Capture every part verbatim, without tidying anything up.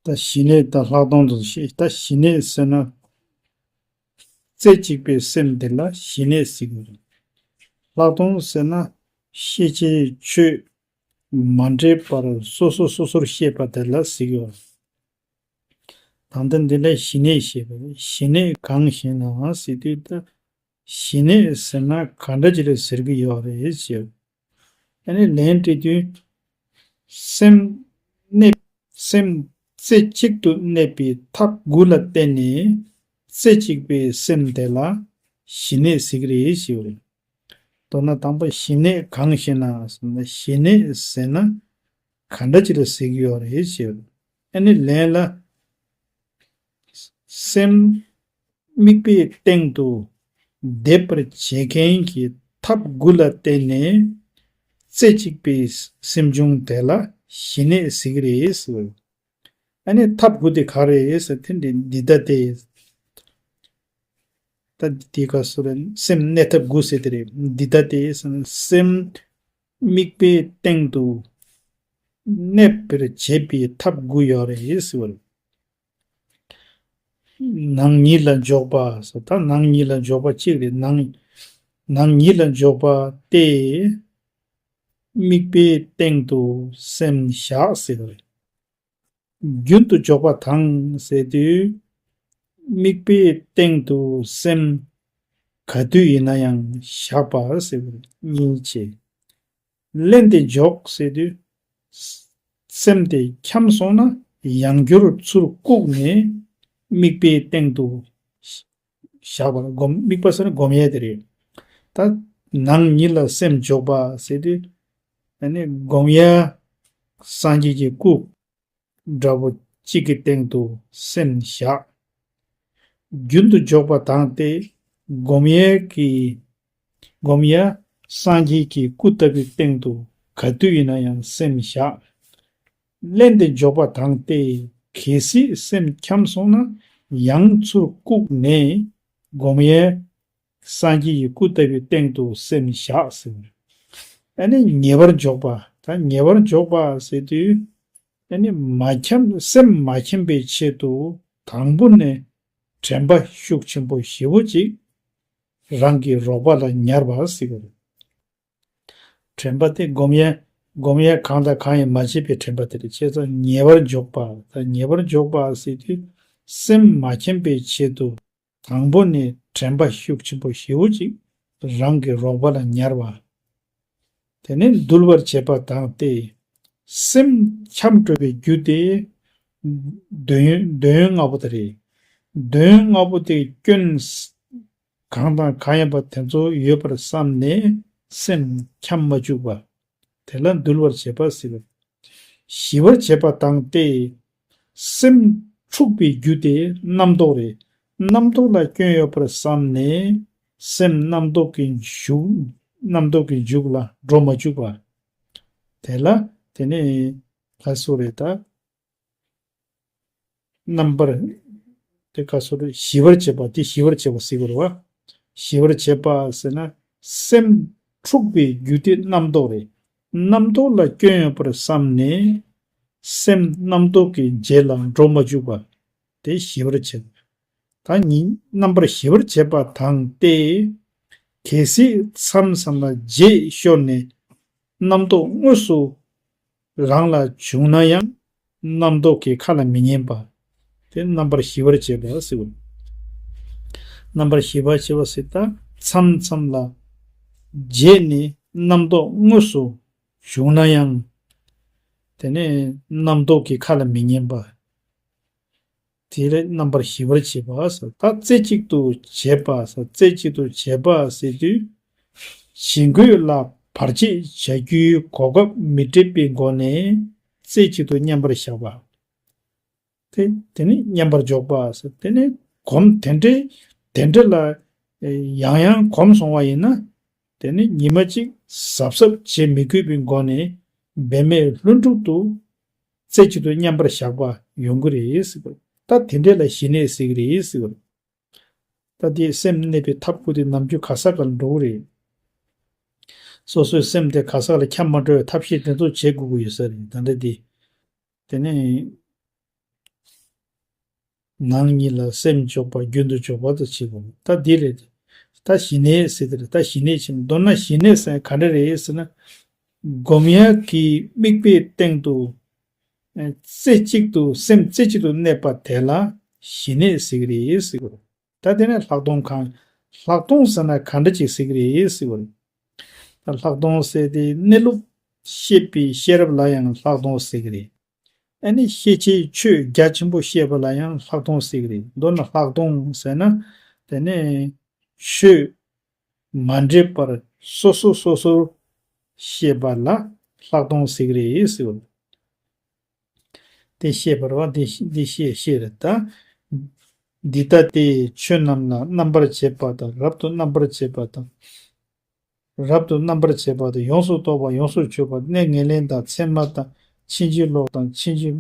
ད་ཞི་གནས་དང་ལྷག་མཐོང་དུ་བཤད། ད་ཞི་གནས་ཟེར་ན། རྩེ་གཅིག་པའི་སེམས་དེ་ལ་ཞི་གནས་ཟེར་གྱི་རེད། ལྷག་མཐོང་ཟེར་ན། ཤེས་བྱའི་ཆོས་མ་འདྲེས་པར་སོ་སོ་སོ་སོར་ཤེས་པ་དེ་ལ་ཟེར་གྱི་རེད། ད་ལྟ་འདི་ལ་ཞི་གནས་ཞེས་པ་རེད། ཞི་གནས་གང་ཞེ་ན་ཟེར་དུས། ད་ཞི་གནས་ཟེར་ན་ག་འདྲ་ཅིག་ལ་ཟེར་གྱི་ཡོད་རེད་ཟེར། ཨ་ནི་ལན་སྤྲད་དུས། སེམས་གནས། སེམས་རྩེ་གཅིག་ཏུ་གནས་པའི་ཐབས་དགུ་ལ་བརྟེན་ནས་རྩེ་གཅིག་པའི་སེམས་དེ་ལ་ཞི་གནས་ཟེར་གྱི་རེད་ཞེས་པ་རེད། མདོར་ན་དང་པོ་ཞི་གནས་གང་ཞེ་ན་ཟེར་ན། ཞི་གནས་ཟེར་ན་ག་འདྲ་ཅིག་ལ་ཟེར་གྱི་ཡོད་རེད་ཞེས་པ་རེད། ཨ་ནི་ལན་ལ། སེམས་དམིགས་པའི་སྟེང་དུ་བསྡེབ་པར་བྱེད་མཁན་གྱི་ཐབས་དགུ་ལ་བརྟེན་ནས་རྩེ་གཅིག་པའི་སེམས་བྱུང་དེ་ལ་ཞི་གནས་ཟེར་གྱི་རེད་ཟེར། ཨ་ནི་ཐབས་དགུ་དེ་ག་རེ་རེད་ཟེར་དེ་འདི་འདི་ལྟ་སྟེ། ད་འདི་ག་སུ་རེད། སེམས་གནས་ཐབས་དགུ་ཟེར་དེ་རེད། འདི་ལྟ་སྟེ་ཟེར་ན་སེམས་དམིགས་པའི་སྟེང་དུ་གནས་པར་བྱེད་པའི་ཐབས་དགུ་ཡོད་རེད་ཟེར་བ་རེད། ནང་ཉིད་ལ་འཇོག་པ་ཟེར། ད་ནང་ཉིད་ལ་འཇོག་པ་གཅིག་རེད། ནང་ནང་ཉིད་ལ་འཇོག་པ་སྟེ། དམིགས་པའི་སྟེང་དུ་སེམས་བཞག་ཟེར་བ་རེད། རྒྱུན་དུ་འཇོག་པ་དང་ཟེར་དུས། དམིགས་པའི་སྟེང་དུ་སེམས་ག་དུས་ཡིན་ན་ཡང་བཞག་པ་ཟེར་བ་རེད། གཉིས་བྱས། བརླན་ཏེ་འཇོག་ཟེར་དུས། སེམས་དེ་འཁྱམས་སོང་ན་ཡང་བསྐྱར་ཚུར་བཀུག་ནས་དམིགས་པའི་སྟེང་དུ་བཞག་པ། སྒོམ། དམིགས་པ་ཟེར་ན་སྒོམ་ཡས་དེ་རེད། ད་ནང་ཉིད་ལ་སེམས་འཇོག་པ་ཟེར་དུས། ཨ་ནི་སྒོམ་ཡས་སངས་རྒྱས་ཀྱི་སྐུ་འདྲ་པོ་གཅིག་གི་སྟེང་དུ་སེམས་བཞག་རྒྱུན་དུ་འཇོག་པ་དང་སྟེ། སྒོམ་ཡས་ཀྱི། སྒོམ་ཡས་སངས་རྒྱས་ཀྱི་སྐུ་ལྟ་བུའི་སྟེང་དུ་ག་དུས་ཡིན་ན་ཡང་སེམས་བཞག་བརླན་ཏེ་འཇོག་པ་དང་སྟེ། གལ་སྲིད་སེམས་འཁྱམས་སོང་ན་ཡང་ཚུར་བཀུག་ནས་སྒོམ་ཡས་སངས་རྒྱས་ཀྱི་སྐུ་ལྟ་བུའི་སྟེང་དུ་སེམས་བཞག་ཟེར། ཨ་ནི་ཉེ་བར་འཇོག་པ། ད་ཉེ་བར་འཇོག་པ་ཟེར་དུས། ཨ་ནི་མ་འཁྱམས། སེམས་མ་འཁྱམས་པའི་ཆེད་དུ་དང་པོ་ནས་དྲན་པ་ཤུགས་ཆེན་པོ་ཞེ་པོ་ཅིག་རང་གི་རོགས་པ་ལ་ཉར་བ་ཟེར་གྱི་རེད། དྲན་པ་དེ་སྒོམ་ཡས། སྒོམ་ཡས་གང་དང་གང་ཡང་མ་བྱས་པའི་དྲན་པ་དེ་རེད། བྱས་ཙང་ཉེ་བར་འཇོག་པ། ད་ཉེ་བར་འཇོག་པ་ཟེར་དུས། སེམས་མ་འཁྱམས་པའི་ཆེད་དུ་དང་པོ་ནས་དྲན་པ་ཤུགས་ཆེན་པོ་ཞེ་པོ་ཅིག་རང་གི་རོགས་པ་ལ་ཉར་བ། དེ་ནས་འདུལ་བར་བྱེད་པ་དང་སྟེ། སེམས་འཁྱམས་འགྲོ་བའི་རྒྱུ་དེ། འདོད་ཡོན། འདོད་ཡོན་ལྔ་པོ་དེ་རེད། འདོད་ཡོན་ལྔ་པོ་དེ་སྐྱོན་གང་དང་གང་ཡིན་པ་དེ་ཚོ་ཡོད་པར་བསམ་ནས་སེམས་འཁྱམས་མ་བཅུག་པ། དེ་ལ་འདུལ་བར་བྱེད་པ་ཟེར། ཞི་བར་བྱེད་པ་དང་སྟེ། སེམས་འཁྲུགས་པའི་རྒྱུ་དེ་རྣམ་རྟོག་རེད། རྣམ་རྟོག་ལ་སྐྱོན་ཡོད་པར་བསམ་ནས་སེམས་རྣམ་རྟོག་གི་མཇུག་རྣམ་རྟོག་གི་མཇུག་ལ་འགྲོ་མ་བཅུག་པ། དེ་ལ་དེ་ནས་ག་སོ་རེད་ད། རྣམ་པར། དེ་ག་སོ་རེད། ཞི་བར་བྱེད་པ། དེ་ཞི་བར་བྱེད་པ་ཟེར་དགོས་རེད་བ། ཞི་བར་བྱེད་པ་ཟེར་ན། སེམས་འཁྲུགས་པའི་རྒྱུ་དེ་རྣམ་རྟོག་རེད། རྣམ་རྟོག་ལ་སྐྱོན་ཡོད་པར་བསམ་ནས། སེམས་རྣམ་རྟོག་གི་རྗེས་ལ་འགྲོ་མ་བཅུག་པ། དེ་ཞི་བར་བྱེད། ད་ཉིད་རྣམ་པར་ཞི་བར་བྱེད་པ་དང་སྟེ། གལ་སྲིད་མཚམས་མཚམས་ལ་རྗེས་ཤོར་ནས་རྣམ་རྟོག་དངོས་སུ་རང་ལ་བྱུང་ན་ཡང་རྣམ་རྟོག་གི་ཁ་ལ་མི་ཉན་པ། དེ་རྣམ་པར་ཞི་བར་བྱེད་པ་ཟེར་བ། རྣམ་པར་ཞི་བར་བྱེད་པ་ཟེར་ད་མཚམས་མཚམས་ལ་རྗེས་ནས་རྣམ་རྟོག་དངོས་སུ་བྱུང་ན་ཡང་། དེ་ནས་རྣམ་རྟོག་གི་ཁ་ལ་མི་ཉན་པ། དེ་ལས་རྣམ་པར་ཞི་བར་བྱེད་པ་ཟེར། ད་རྩེ་གཅིག་ཏུ་བྱེད་པ་ཟེར། རྩེ་གཅིག་ཏུ་བྱེད་པ་ཟེར་དུས། བྱེད་དགོས་ལ་བར་ཆད་བྱ་རྒྱུའི་གོ་སྐབས་མི་སྤྲད་པའི་སྒོ་ནས་རྩེ་གཅིག་ཏུ་མཉམ་པར་བཞག་པ། དེ་དེ་ནི་མཉམ་པར་འཇོག་པ་ཟེར། དེ་ནི་གོམས་དེ་འདྲའི་དེ་འདྲ་ལ་ཡང་ཡང་གོམས་སོང་བ་ཡིན་ན། དེ་ནི་ཉི་མ་གཅིག་གཟབ་གཟབ་བྱེད་མི་དགོས་པའི་སྒོ་ནས་འབད་མེད་ལྷུན་གྲུབ་ཏུ་རྩེ་གཅིག་ཏུ་མཉམ་པར་བཞག་པ་ཡོང་གི་རེད་ཟེར་བ། ད་དེ་འདྲ་ལ་ཞི་གནས་ཟེར་གི་རེད་ཟེར་བ། ད་དེ་སེམས་གནས་པའི་ཐབས་དགུ་དེ་ནམ་རྒྱུན་ག་ས་ག་ལ་འགྲོ་གི་རེད། སོ་སོའི་སེམས་དེ་ག་ས་ག་ལ་འཁྱམས་མ་འགྲོ་བའི་ཐབས་ཤེས་དེ་ཚོ་བྱེད་དགོས་ཀྱི་ཡོད་ས་རེད། ད་ལྟ་དེ། དེ་ནས་ ནང་ཉིད་ལ་སེམས་འཇོག་པ་རྒྱུན་དུ་འཇོག་པ་དང་བྱེད་དགོས། ད་འདི་རེད། ད་ཞི་གནས་ཟེར་དེ་རེད། ད་ཞི་གནས་ཕྱིན། མདོར་ན་ཞི་གནས་ཟེར་ག་འདྲ་རེད་ཟེར་ན། སྒོམ་ཡག་གི་དམིགས་པའི་སྟེང་དུ་རྩེ་གཅིག་ཏུ་སེམས་རྩེ་གཅིག་ཏུ་གནས་པ་དེ་ལ་ཞི་གནས་ཟེར་གི་རེད་ཟེར་གི་རེད། ད་དེ་ནས་ལྷག་མཐོང་གང་། ལྷག་མཐོང་ཟེར་ན་ག་འདྲ་ཅིག་ཟེར་གི་རེད་ཟེར་བ་རེད། ད་ལྷག་མཐོང་ཟེར་དེ་གནས་ལུགས་ཤེས་པའི་ཤེས་རབ་ལ་ཡང་ལྷག་མཐོང་ཟེར་གི་རེད། ཨ་ནི་ཤེས་བྱའི་ཆོས་རྒྱ་ཆེན་པོ་ཤེས་པ་ལ་ཡང་ལྷག་མཐོང་ཟེར་གི་རེད། མདོར་ན་ལྷག་མཐོང་ཟེར་ན་དེ་ནས་ཆོས་མ་འདྲེས་པར་སོ་སོ་སོ་སོར་ཤེས་པ་ལ་ལྷག་མཐོང་ཟེར་གི་རེད་ཟེར་བ་རེད། དེ་ཤེས་པར་བ་འདི་འདི་ཤེས་ཤེས་རེད་ད། འདི་ལྟ་སྟེ་ཆོས་རྣམས་ལ་རྣམ་པར་འབྱེད་པ་དང་། རབ་ཏུ་རྣམ་པར་འབྱེད་པ་དང་། རབ་ཏུ་རྣམ་པར་འབྱེད་པ་དང་། ཡོངས་སུ་རྟོག་པ། ཡོངས་སུ་ཆོད་པ། གནས་ངན་ལེན་དང་མཚན་མ་དང་། ཕྱིན་ཅི་ལོག་དང་། ཕྱིན་ཅི་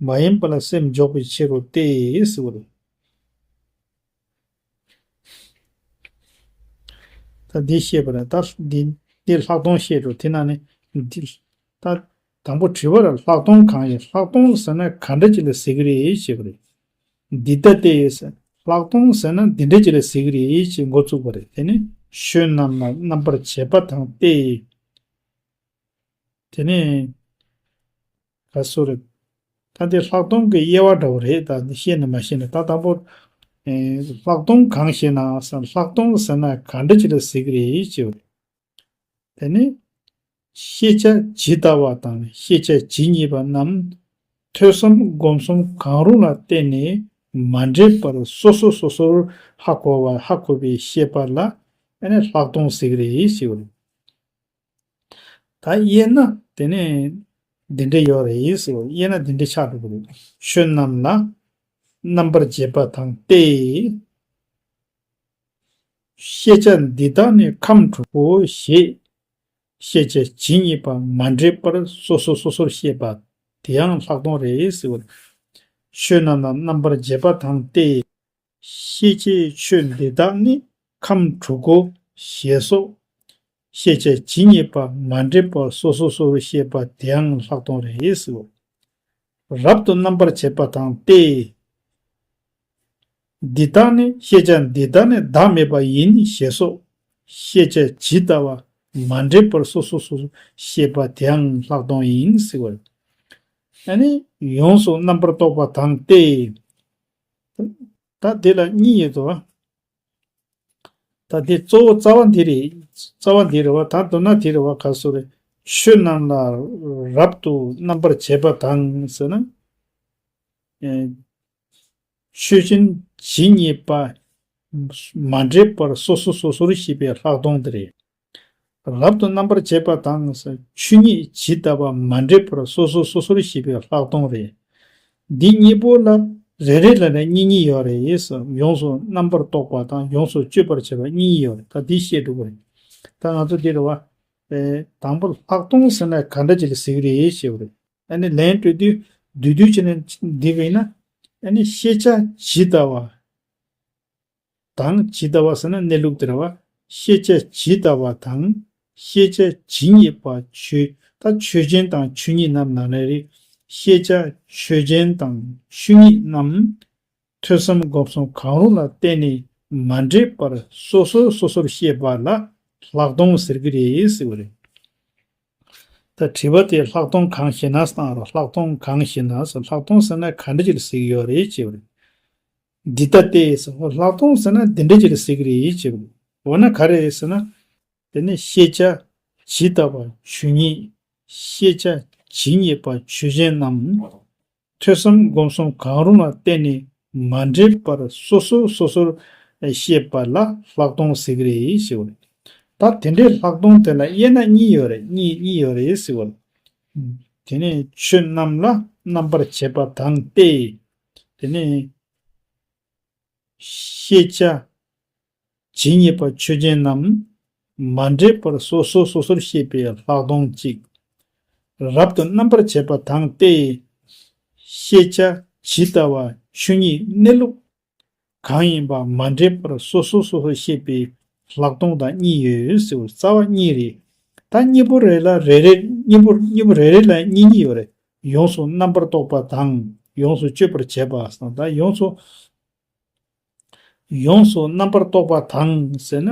མ་ཡིན་པ་ལ་སེམས་འཇོག་པའི་ཕྱིར་རོ་སྟེ་ཟེར་བ་རེད། ད་འདི་ཤེས་པ་རེད། ད་འདི་འདི་ལྷག་མཐོང་ཤེས་འགྲོ། དེ་ན་ནི་འདི་ད་དང་པོ་དྲི་བ་རེད། ལྷག་མཐོང་གང་ཡིན། ལྷག་མཐོང་ཟེར་ན་ག་འདྲ་ཅིག་ལ་ཟེར་གི་རེད་ཞེས་པ་རེད། འདི་ལྟ་སྟེ་ཟེར། ལྷག་མཐོང་ཟེར་ན་འདི་འདྲ་ཅིག་ལ་ཟེར་གི་རེད་ཅེས་འགོ་བཙུགས་པ་རེད། དེ་ནི་ཆོས་རྣམས་ལ་རྣམ་པར་འབྱེད་པ་དང་སྟེ། དེ་ནས་ག་སོ་རེད། ད་འདི་ལྷག་མཐོང་གི་དབྱེ་བ་འདྲ་བོ་རེད། ད་འདི་ཤེས་ན་མ་ཤེས་ན། ད་དང་པོ་ཨེ་ལྷག་མཐོང་གང་ཞེ་ན་ཟེར། ལྷག་མཐོང་ཟེར་ན་ག་འདྲ་ཅིག་ལ་ཟེར་གི་རེད་ཅེས་པ་རེད། དེ་ནི་ཤེས་བྱ་ཇི་ལྟ་བ་དང་ཤེས་བྱ་ཇི་སྙེད་པ་རྣམས་ཐོས་བསམ་སྒོམ་གསུམ་གང་རུང་ལ་བརྟེན་ནས་མ་འདྲེས་པར་སོ་སོ་སོ་སོར་ཧ་གོ་བ། ཧ་གོ་བའི་ཤེས་པ་ལ་ཨ་ནི་ལྷག་མཐོང་ཟེར་གི་རེད་ཞེས་པ་རེད། ད་དབྱེ་ན་དེ་ནས་འདི་འདྲ་ཡོད་རེད་ཟེར་བ། དབྱེ་ན་འདི་འདྲ་ཆགས་འགྲོ་གི་རེད། ཆོས་རྣམས་ལ་རྣམ་པར་འབྱེད་པ་དང་སྟེ། ཤེས་བྱ་འདི་དག་ནི་ཁམས་དྲུག་གོ་ཞེས་ཤེས་བྱ་ཇི་སྙེད་པ་མ་འདྲེས་པར་སོ་སོ་སོ་སོར་ཤེས་པ་དེ་ཡང་ལྷག་མཐོང་རེད་ཟེར་བ། ཆོས་རྣམས་ལ་རྣམ་པར་འབྱེད་པ་དང་སྟེ། ཤེས་བྱའི་ཆོས་འདི་དག་ནི་ཁམས་དྲུག་གོ་ཞེས་སོགས་ཤེས་བྱ་ཇི་སྙེད་པ་མ་འདྲེས་པར་སོ་སོ་སོ་སོར་ཤེས་པ་དེའང་ལྷག་མཐོང་རེད་ཟེར། རབ་ཏུ་རྣམ་པར་འབྱེད་པ་དང་སྟེ། འདི་དག་ནི་ཤེས་བྱ་འདི་དག་ནི་བདག་མེད་པ་ཡིན་ཞེས་སོགས་ཤེས་བྱ་ཇི་ལྟ་བ་མ་འདྲེས་པར་སོ་སོ་སོ་སོར་ཤེས་པ་དེའང་ལྷག་མཐོང་ཡིན་ཟེར་བ། ཨ་ནི་ཡོངས་སུ་རྣམ་པར་རྟོག་པ་དང་སྟེ། ད་འདི་ལ་གཉིས་ཡོད་དོ། ད་འདི་གཙོ་བོ་རྩ་བ་འདི་རེད། རྩ་བ་འདི་རེད་བ། ད་མདོར་ན་དེ་རེད་བ། ག་སོ་རེད། ཆོས་རྣམས་ལ་རབ་ཏུ་རྣམ་པར་འབྱེད་པ་དང་ཟེར་ན། ཨེ། ཆོས་ཅན་ཇི་སྙེད་པ་མ་འདྲེས་པར་སོ་སོ་སོ་སོར་ཤེས་པའི་ལྷག་མཐོང་དེ་རེད། རབ་ཏུ་རྣམ་པར་འབྱེད་པ་དང་ཟེར། ཆོས་ཉིད་ཇི་ལྟ་བ་མ་འདྲེས་པར་སོ་སོ་སོ་སོར་ཤེས་པའི་ལྷག་མཐོང་རེད། འདི་གཉིས་པོ་ལ་རེ་རེ་ལ་ནི་གཉིས་གཉིས་ཡོད་རེད་ཟེར། ཡོངས་སུ་རྣམ་པར་རྟོག་པ་དང་ཡོངས་སུ་དཔྱོད་པར་བྱེད་པ་གཉིས་གཉིས་ཡོད་རེད། ད་འདི་བཤད་འགྲོ་གི་རེད། ད་ང་ཚོ་འདི་རེད་བ། ཨེ། དང་པོ་ལྷག་མཐོང་ཟེར་ན་ག་འདྲ་ཅིག་ལ་ཟེར་གི་རེད་ཞེས་པ་རེད། ཨ་ནི་ལན་སྤྲོད་དུས་བསྡུས་བསྡུས་བྱས་ནས་འདི་བས་ན། ཨ་ནི་ཤེས་བྱ་ཇི་ལྟ་བ་དང་། ཇི་ལྟ་བ་ཟེར་ན་གནས་ལུགས་དེ་རེད་བ། ཤེས་བྱ་ཇི་ལྟ་བ་དང་། ཤེས་བྱ་ཇི་སྙེད་པ་ཆོས། ད་ཆོས་ཅན་དང་ཆོས་ཉིད་རྣམས་ནང་ནས་རེད། ཤེས་བྱ་ཆོས་ཅན་དང་ཆོས་ཉིད་རྣམས་ཐོས་བསམ་སྒོམ་གསུམ་གང་རུང་ལ་བརྟེན་ནས་མ་འདྲེས་པར་སོ་སོ་སོ་སོར་ཤེས་པ་ལ་ལྷག་མཐོང་ཟེར་གི་རེད་ཟེར་བ་རེད། ད་དྲི་བ་དེ་ལྷག་མཐོང་གང་ཞེ་ན་བཏང་རོགས། ལྷག་མཐོང་གང་ཞེ་ན་ཟེར། ལྷག་མཐོང་ཟེར་ན་ག་འདྲ་ཅིག་ལ་ཟེར་གི་ཡོད་རེད་ཅེས་པ་རེད། འདི་ལྟ་སྟེ་ཟེར། ལྷག་མཐོང་ཟེར་ན་འདི་འདྲ་ཅིག་ལ་ཟེར་གི་རེད་ཅེས་པ་རེད། འོ་ན་ག་རེ་རེད་ཟེར་ན། དེ་ནི་ཤེས་བྱ་ཇི་ལྟ་བ་ཆོས་ཉིད། ཤེས་བྱ་ཇི་སྙེད་པ་ཆོས་ཅན་རྣམས། ཐོས་བསམ་སྒོམ་གསུམ་གང་རུང་ལ་བརྟེན་ནས་མ་འདྲེས་པར་སོ་སོ་སོ་སོར་ཤེས་པ་ལ་ལྷག་མཐོང་ཟེར་གི་རེད་ཞེས་པ་རེད། ད་དེ་འདྲའི་ལྷག་མཐོང་དེ་ལ་དབྱེ་ན་གཉིས་ཡོད་རེད། གཉིས་གཉིས་ཡོད་རེད་ཟེར་བ་རེད། དེ་ནས་ཆོས་རྣམས་ལ་རྣམ་པར་འབྱེད་པ་དང་སྟེ། དེ་ནས་ཤེས་བྱ་ཇི་སྙེད་པ་ཆོས་ཅན་རྣམས་མ་འདྲེས་པར་སོ་སོ་སོ་སོར་ཤེས་པའི་ལྷག་མཐོང་གཅིག། རབ་ཏུ་རྣམ་པར་འབྱེད་པ་དང་སྟེ། ཤེས་བྱ་ཇི་ལྟ་བ་ཆོས་ཉིད་གནས་ལུགས་གང་ཡིན་པ་མ་འདྲེས་པར་སོ་སོ་སོ་སོར་ཤེས་པའི་ལྷག་མཐོང་དང་གཉིས་ཡོད་ཟེར་བ། རྩ་བ་གཉིས་རེད། ད་གཉིས་པོ་རེ་ལ་རེ་རེ། གཉིས་པོ་གཉིས་པོ་རེ་རེ་ལ་གཉིས་གཉིས་ཡོད་རེད། ཡོངས་སུ་རྣམ་པར་རྟོག་པ་དང་ ཡོངས་སུ་གཅོད་པར་བྱེད་པ་སོང་ད་ཡོངས་སུ། ཡོངས་སུ་རྣམ་པར་རྟོག་པ་དང་ཟེར་ན།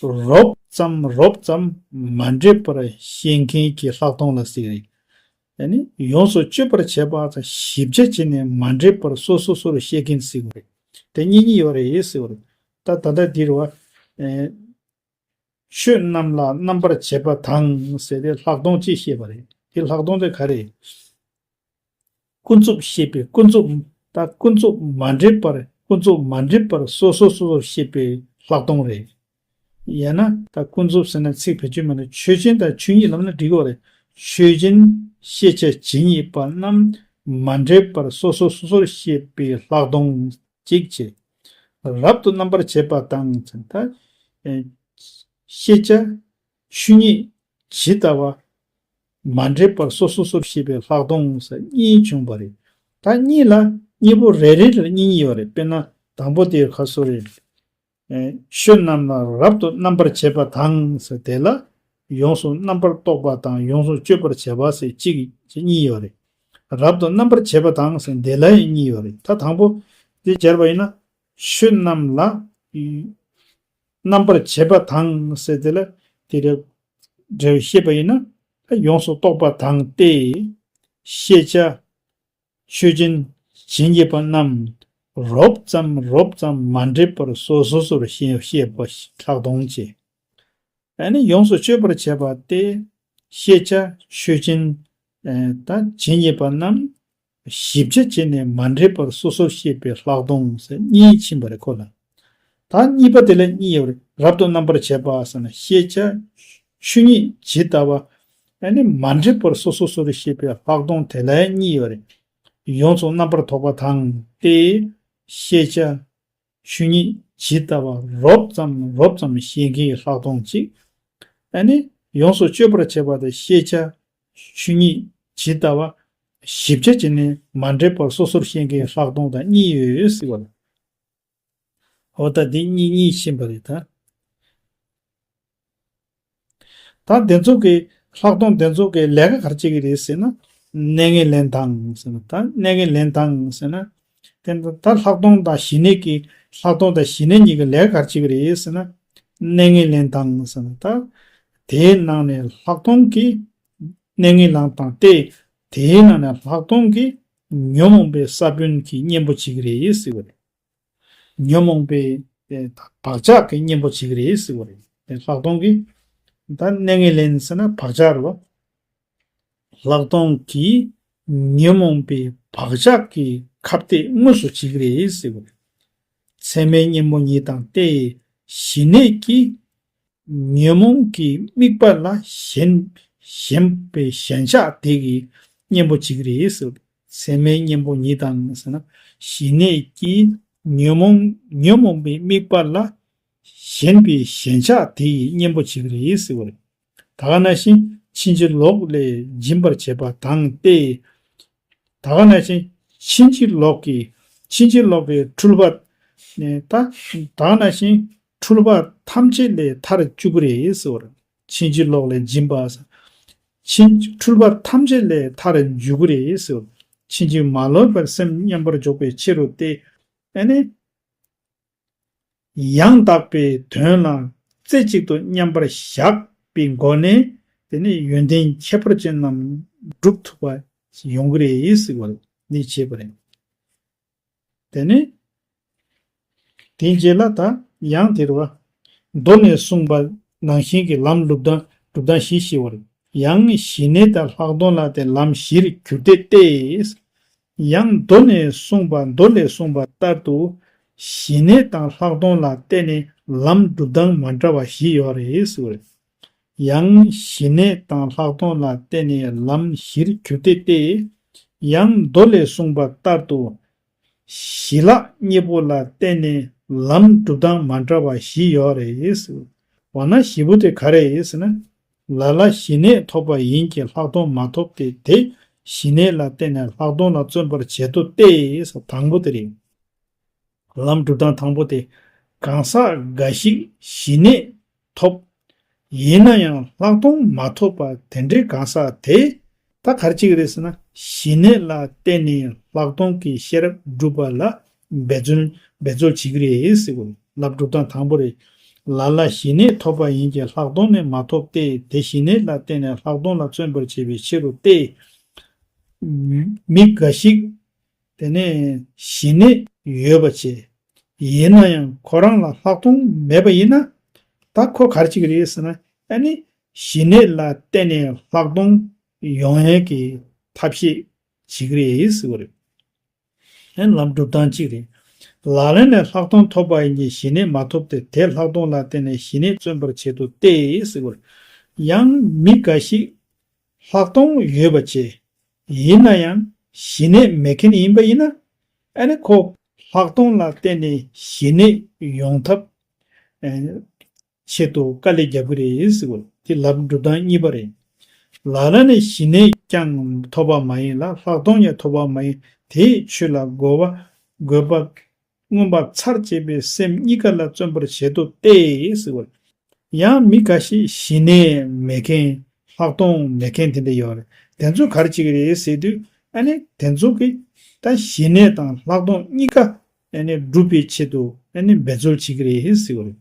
རོབ་ཙམ་རོབ་ཙམ་མ་འདྲེས་པར་ཤེས་མཁན་གྱི་ལྷག་མཐོང་ལ་ཟེར་གི་རེད། ཡ་ནི་ཡོངས་སུ་གཅོད་པར་བྱེད་པ་དང་ཞིབ་ཆ་བྱས་ནས་མ་འདྲེས་པར་སོ་སོ་སོར་ཤེས་མཁན་ཟེར་གི་རེད། དེ་གཉིས་གཉིས་ཡོད་རེད་ཟེར་གི་རེད། ད་ད་ལྟ་འདིར་བ། ཆོས་རྣམས་ལ་རྣམ་པར་བྱེད་པ་དང་ཟེར་ཏེ་ལྷག་མཐོང་གཅིག་བཤད་པ་རེད། དེ་ལྷག་མཐོང་དེ་ག་རེ། ཀུན་རྫོབ་ཤེས་པའི་ཀུན་རྫོབ། ད་ཀུན་རྫོབ་མ་འདྲེས་པར་ཀུན་རྫོབ་མ་འདྲེས་པར་སོ་སོ་སོ་སོར་ཤེས་པའི་ལྷག་མཐོང་རེད། ཡང་ན་ད་ཀུན་རྫོབ་ཟེར་ན་ཚིག་བེད་སྤྱོད་མེད་ན་ཆོས་ཅན་དང་ཆོས་ཉིད་ལབ་ན་འགྲིག་གི་རེད། ཆོས་ཅན་ཤེས་བྱ་ཇི་སྙེད་པ་རྣམས་མ་འདྲེས་པར་སོ་སོ་སོ་སོར་ཤེས་པའི་ལྷག་མཐོང་གཅིག་བྱས། རབ་ཏུ་རྣམ་པར་བྱེད་པ་དང་ད། ཤེས་བྱ་ཆོས་ཉིད་ཇི་ལྟ་བ། མ་འདྲེས་པར་སོ་སོ་སོར་ཤེས་པའི་ལྷག་མཐོང་ཟེར་གཉིས་བྱུང་བ་རེད། ད་གཉིས་ལ་གཉིས་པོ་རེ་རེ་ལ་གཉིས་གཉིས་ཡོད་རེད། དཔེར་ན་དང་པོ་དེ་ཁ་སོ་རེད། ཆོས་རྣམས་ལ་རབ་ཏུ་རྣམ་པར་བྱེད་པ་དང་ཟེར་དེ་ལ་ཡོངས་སུ་རྣམ་པར་རྟོག་པ་དང་ཡོངས་སུ་གཅོད་པར་བྱེད་པ་ཟེར་གཅིག་གཉིས་ཡོད་རེད། རབ་ཏུ་རྣམ་པར་བྱེད་པ་དང་ཟེར་དེ་ལ་ཡང་གཉིས་ཡོད་རེད། ད་དང་པོ་དེ་སྦྱར་བ་ཡིན་ན་ཆོས་རྣམས་ལ། རྣམ་པར་བྱེད་པ་དང་ཟེར་དེ་ལ་དེ་རེ་འབྲེལ་བཤད་པ་ཡིན་ན་ཡོངས་སུ་རྟོག་པ་དང་སྟེ། ཤེས་བྱ་ཆོས་ཅན་ཇི་སྙེད་པ་རྣམས་རོབ་ཙམ་རོབ་ཙམ་མ་འདྲེས་པར་སོ་སོ་སོར་ཤེས་ཤེས་པ་ལྷག་མཐོང་བྱེད། ཨ་ནི་ཡོངས་སུ་གཅོད་པར་བྱེད་པ་སྟེ། ཤེས་བྱ་ཆོས་ཅན། ད་ཇི་སྙེད་པ་རྣམས། ཞིབ་ཆ་བྱས་ནས་མ་འདྲེས་པར་སོ་སོར་ཤེས་པའི་ལྷག་མཐོང་ཟེར་གཉིས་ཕྱིན་པ་རེད་ཁོ་ལ། ད་གཉིས་པ་དེ་ལ་གཉིས་ཡོད་རེད། རབ་ཏུ་རྣམ་པར་བྱེད་པ་ཟེར་ན་ཤེས་བྱ་ཆོས་ཉིད་ཇི་ལྟ་བ། ཨ་ནི་མ་འདྲེས་པར་སོ་སོ་སོ་སོར་ཤེས་པའི་ལྷག་མཐོང་དེ་ལ་གཉིས་ཡོད་རེད། ཡོངས་སུ་རྣམ་པར་རྟོག་པ་དང་སྟེ། ཤེས་བྱ་ཆོས་ཉིད་ཇི་ལྟ་བ་རོབ་ཙམ་རོབ་ཙམ་ཤེས་མཁན་གྱི་ལྷག་མཐོང་གཅིག་ཨ་ནི་ཡོངས་སུ་གཅོད་པར་བྱེད་པ་དང་ཤེས་བྱ་ཆོས་ཉིད་ཇི་ལྟ་བ་ཞིབ་ཆ་བྱས་ནས་མ་འདྲེས་པར་སོ་སོར་ཤེས་མཁན་གྱི་ལྷག་མཐོང་དང་གཉིས་ཡོད་ཟེར་བ་ལ། འོ་ད་འདི་གཉིས་གཉིས་ཕྱིན་པ་རེད་ད། ད་དེ་ཚོ་གི་ལྷག་མཐོང་དེ་ཚོ་གི་ལས་ཀ་ག་རེ་བྱེད་ཀྱི་རེད་ཟེར་ན། གནས་ངན་ལེན་དང་ཟེར་ན་ད་གནས་ངན་ལེན་དང་ཟེར་ན། དེ་ད་ལྷག་མཐོང་དང་ཞི་གནས་ཀྱི་ལྷག་མཐོང་དང་ཞི་གནས་གཉིས་ཀྱི་ལས་ཀ་ག་རེ་བྱེད་ཀྱི་རེད་ཟེར་ན། གནས་ངན་ལེན་དང་ཟེར་ན་ད། དེའི་ནང་ནས་ལྷག་མཐོང་གི་གནས་ངན་ལེན་དང་སྟེ། དེའི་ནང་ནས་ལྷག་མཐོང་གི་ཉོན་མོངས་པའི་ས་བོན་གྱི་གཉེན་པོ་བྱེད་ཀྱི་རེད་ཟེར་བ་རེད། ཉོན་མོངས་པའི་བག་ཆགས་ཀྱི་གཉེན་པོ་བྱེད་ཀྱི་རེད་ཟེར་བ་རེད། ལྷག་མཐོང་གི་ད་གནས་ངན་ལེན་ཟེར་ན་བག་ཆགས་རེད་བ། ལྷག་མཐོང་གི་ཉོན་མོངས་པའི་བག་ཆགས་ཀྱི་ཁ་གཏད་དངོས་སུ་བྱེད་ཀྱི་རེད་ཟེར་བ་རེད། ཚད་མའི་གཉེན་པོ་ཉིད་དང་སྟེ། ཞི་གནས་ཀྱི་ཉོན་མོངས་ཀྱི་དམིགས་པ་ལ་ཞེན་ཞེན་པའི་ཞེན་ཆགས་དེ་གི་གཉེན་པོ་བྱེད་ཀྱི་རེད་ཟེར། ཚད་མའི་གཉེན་པོ་ཉིད་དང་ཟེར་ན་ཞི་གནས་ཀྱི་ཉོན་མོངས་ཉོན་མོངས་པའི་དམིགས་པ་ལ་ཞེན་པའི་ཞེན་ཆགས་དེ་ཡི་གཉེན་པོ་བྱེད་ཀྱི་རེད་ཟེར་བ་རེད། ད་ག་ནང་བཞིན་ཕྱིན་ཅི་ལོག་ལས་འབྱིན་པར་བྱེད་པ་དང་སྟེ། ད་ག་ནང་བཞིན་ཕྱིན་ཅི་ལོག་གི་ཕྱིན་ཅི་ལོག་གི་འཁྲུལ་པ། ད་ད་ག་ནང་བཞིན་འཁྲུལ་པ་ཐམས་ཅད་ལས་ཐར་བཅུག་གི་རེད་ཟེར་བ་རེད། ཕྱིན་ཅི་ལོག་ལས་འབྱིན་པ། ཕྱིན་འཁྲུལ་པ་ཐམས་ཅད་ལས་ཐར་འཇུག་གི་རེད་ཟེར་བ། ཕྱིན་ཅི་མ་ལོག་པར་སེམས་མཉམ་པར་འཇོག་པའི་ཕྱིར་རོ་སྟེ། ཨ་ནི། ཡང་དག་པའི་དོན་ལ་རྩེ་གཅིག་ཏུ་མཉམ་པར་བཞག་པའི་སྒོ་ནས་དེ་ནི་ཡོན་ཏན་ཁྱད་པར་ཅན་རྣམས་སྒྲུབ་ཐུབ་པ་ཡོང་གི་རེད་ཟེར་བ་ནི་བྱས་པ་རེད། དེ་ནི་དེའི་རྗེས་ལ་ད་ཡང་དེ་རུ་བ། མདོ་ནས་གསུངས་པ་ནང་བཞིན་གྱི་ལམ་སྒྲུབ་སྟངས་སྒྲུབ་སྟངས་ཤིག་ཞེས་པར། ཡང་ཞི་གནས་དང་ལྷག་མཐོང་ལ་བརྟེན་ལམ་བཞིར་གྱུར་ཏེ་སྟེ། ཡང་མདོ་ནས་གསུངས་པ་མདོ་ལས་གསུངས་པ་ལྟར་དུ། ཞི་གནས་དང་ལྷག་མཐོང་ལ་བརྟེན་ནས་ལམ་སྒྲུབ་སྟངས་མ་འདྲ་བ་བཞི་ཡོད་རེད་ཟེར། ཡང་ཞི་གནས་དང་ལྷག་མཐོང་ལ་བརྟེན་ནས་ལམ་བཞིར་གྱུར་ཏེ་སྟེ། ཡང་མདོ་ལས་གསུངས་པ་ལྟར་དུ། ཞི་ལྷག་གཉིས་པོ་ལ་བརྟེན་ནས་ལམ་སྒྲུབ་སྟངས་མ་འདྲ་བ་བཞི་ཡོད་རེད་ཟེར། འོ་ན་བཞི་པོ་དེ་ག་རེ་ཡིན་ཟེར་ན། ལ་ལ་ཞི་གནས་ཐོབ་པ་ཡིན་གྱི་ལྷག་མཐོང་མ་ཐོབ་སྟེ། དེ་ཞི་གནས་ལ་བརྟེན་ནས་ལྷག་མཐོང་ལ་བརྩོན་པར་བྱེད་དོ་སྟེ། དང་པོ་དེ་རེད། ལམ་སྒྲུབ་སྟངས་དང་པོ་དེ། གང་ཟག་འགའ་ཞིག་ཞི་གནས་ཐོབ། ཡིན་ན་ཡང་ལྷག་མཐོང་མ་ཐོབ་པ་དེ་འདྲའི་གང་ཟག་དེ། ད་ག་རེ་བྱེད་ཀྱི་རེད་ཟེར་ན། ཞི་གནས་ལ་བརྟེན་ནས་ལྷག་མཐོང་གི་ཤེས་རབ་སྒྲུབ་པ་ལ་འབད་རྩོལ་འབད་རྩོལ་བྱེད་ཀྱི་རེད་ཟེར་གོ། ལབ་སྒྲུབ་སྟངས་དང་པོ་རེད། ལ་ལ་ཞི་གནས་ཐོབ་པ་ཡིན་གྱི་ལྷག་མཐོང་ནི་མ་ཐོབ་སྟེ། དེ་ཞི་གནས་ལ་བརྟེན་ནས་ལྷག་མཐོང་ལ་བརྩོན་པར་བྱེད་པའི་ཕྱིར་རོ་སྟེ། མི་འགའ་ཞིག་དེ་ནས་ཞི་གནས་ཡོད་པ་བྱས། ཡིན་ན་ཡང་ཁོ་རང་ལ་ལྷག་མཐོང་མེད་པ་ཡིན་ན། ད་ཁོ་ག་རེ་བྱེད་ཀྱི་རེད་ཟེར་ན། ཨ་ནི་ཞི་གནས་ལ་བརྟེན་ནས་ལྷག་མཐོང་ཡོང་ཡས་ཀྱི་ཐབས་ཤེས་བྱེད་ཀྱི་རེད་ཟེར་བ་རེད། ཨ་ནི་ལམ་སྒྲུབ་སྟངས་གཅིག་རེད། ལ་ལ་ནས་ལྷག་མཐོང་ཐོབ་པ་ཡིན་གྱི་ཞི་གནས་མ་ཐོབ་སྟེ། དེ་ལྷག་མཐོང་ལ་བརྟེན་ནས་ཞི་གནས་བརྩོན་པར་བྱེད་དོ་སྟེ་ཟེར་བ་རེད། ཡང་མི་འགའ་ཞིག་ལྷག་མཐོང་ཡོད་པ་བྱས། ཡིན་ན་ཡང་ཞི་གནས་མེད་མཁན་ཡིན་པ་ཡིན་ན། ཨ་ནི་ཁོ་ལྷག་མཐོང་ལ་བརྟེན་ནས་ཞི་གནས་ཡོང་ཐབས་ཨ་ཆེད་དུ་དཀའ་ལས་རྒྱབ་ཀྱི་རེད་ཟེར་བ། དེ་ལམ་སྒྲུབ་སྟངས་གཉིས་པ་རེད། ལ་ལ་ནས་ཞི་གནས་ཀྱང་ཐོབ་པ་མ་ཡིན་ལ། ལྷག་མཐོང་ཡང་ཐོབ་པ་མ་ཡིན། དེའི་ཆོས་ལ་རྒོལ་བ་རྒོལ་བ་མངོན་པ་མཚར་བཅས་པའི་སེམས་གཉིས་ཀ་ལ་བརྩོན་པར་བྱེད་དོ་སྟེ་ཟེར་བ། ཡང་མི་འགའ་ཞིག་ཞི་གནས་མེད་མཁན། ལྷག་མཐོང་མེད་མཁན་དེ་འདྲ་ཡོད་རེད། དེ་ཚོ་ག་རེ་བྱེད་ཀྱི་རེད་ཟེར་དུས། ཨ་ནི་དེ་ཚོ་གིས་ད་ཞི་གནས་དང་ལྷག་མཐོང་གཉིས་ཀ་ཨ་ནི་སྒྲུབ་པའི་ཆེད་དུ་ཨ་ནི་འབད་རྩོལ་བྱེད་ཀྱི་རེད་ཟེར་བ་རེད།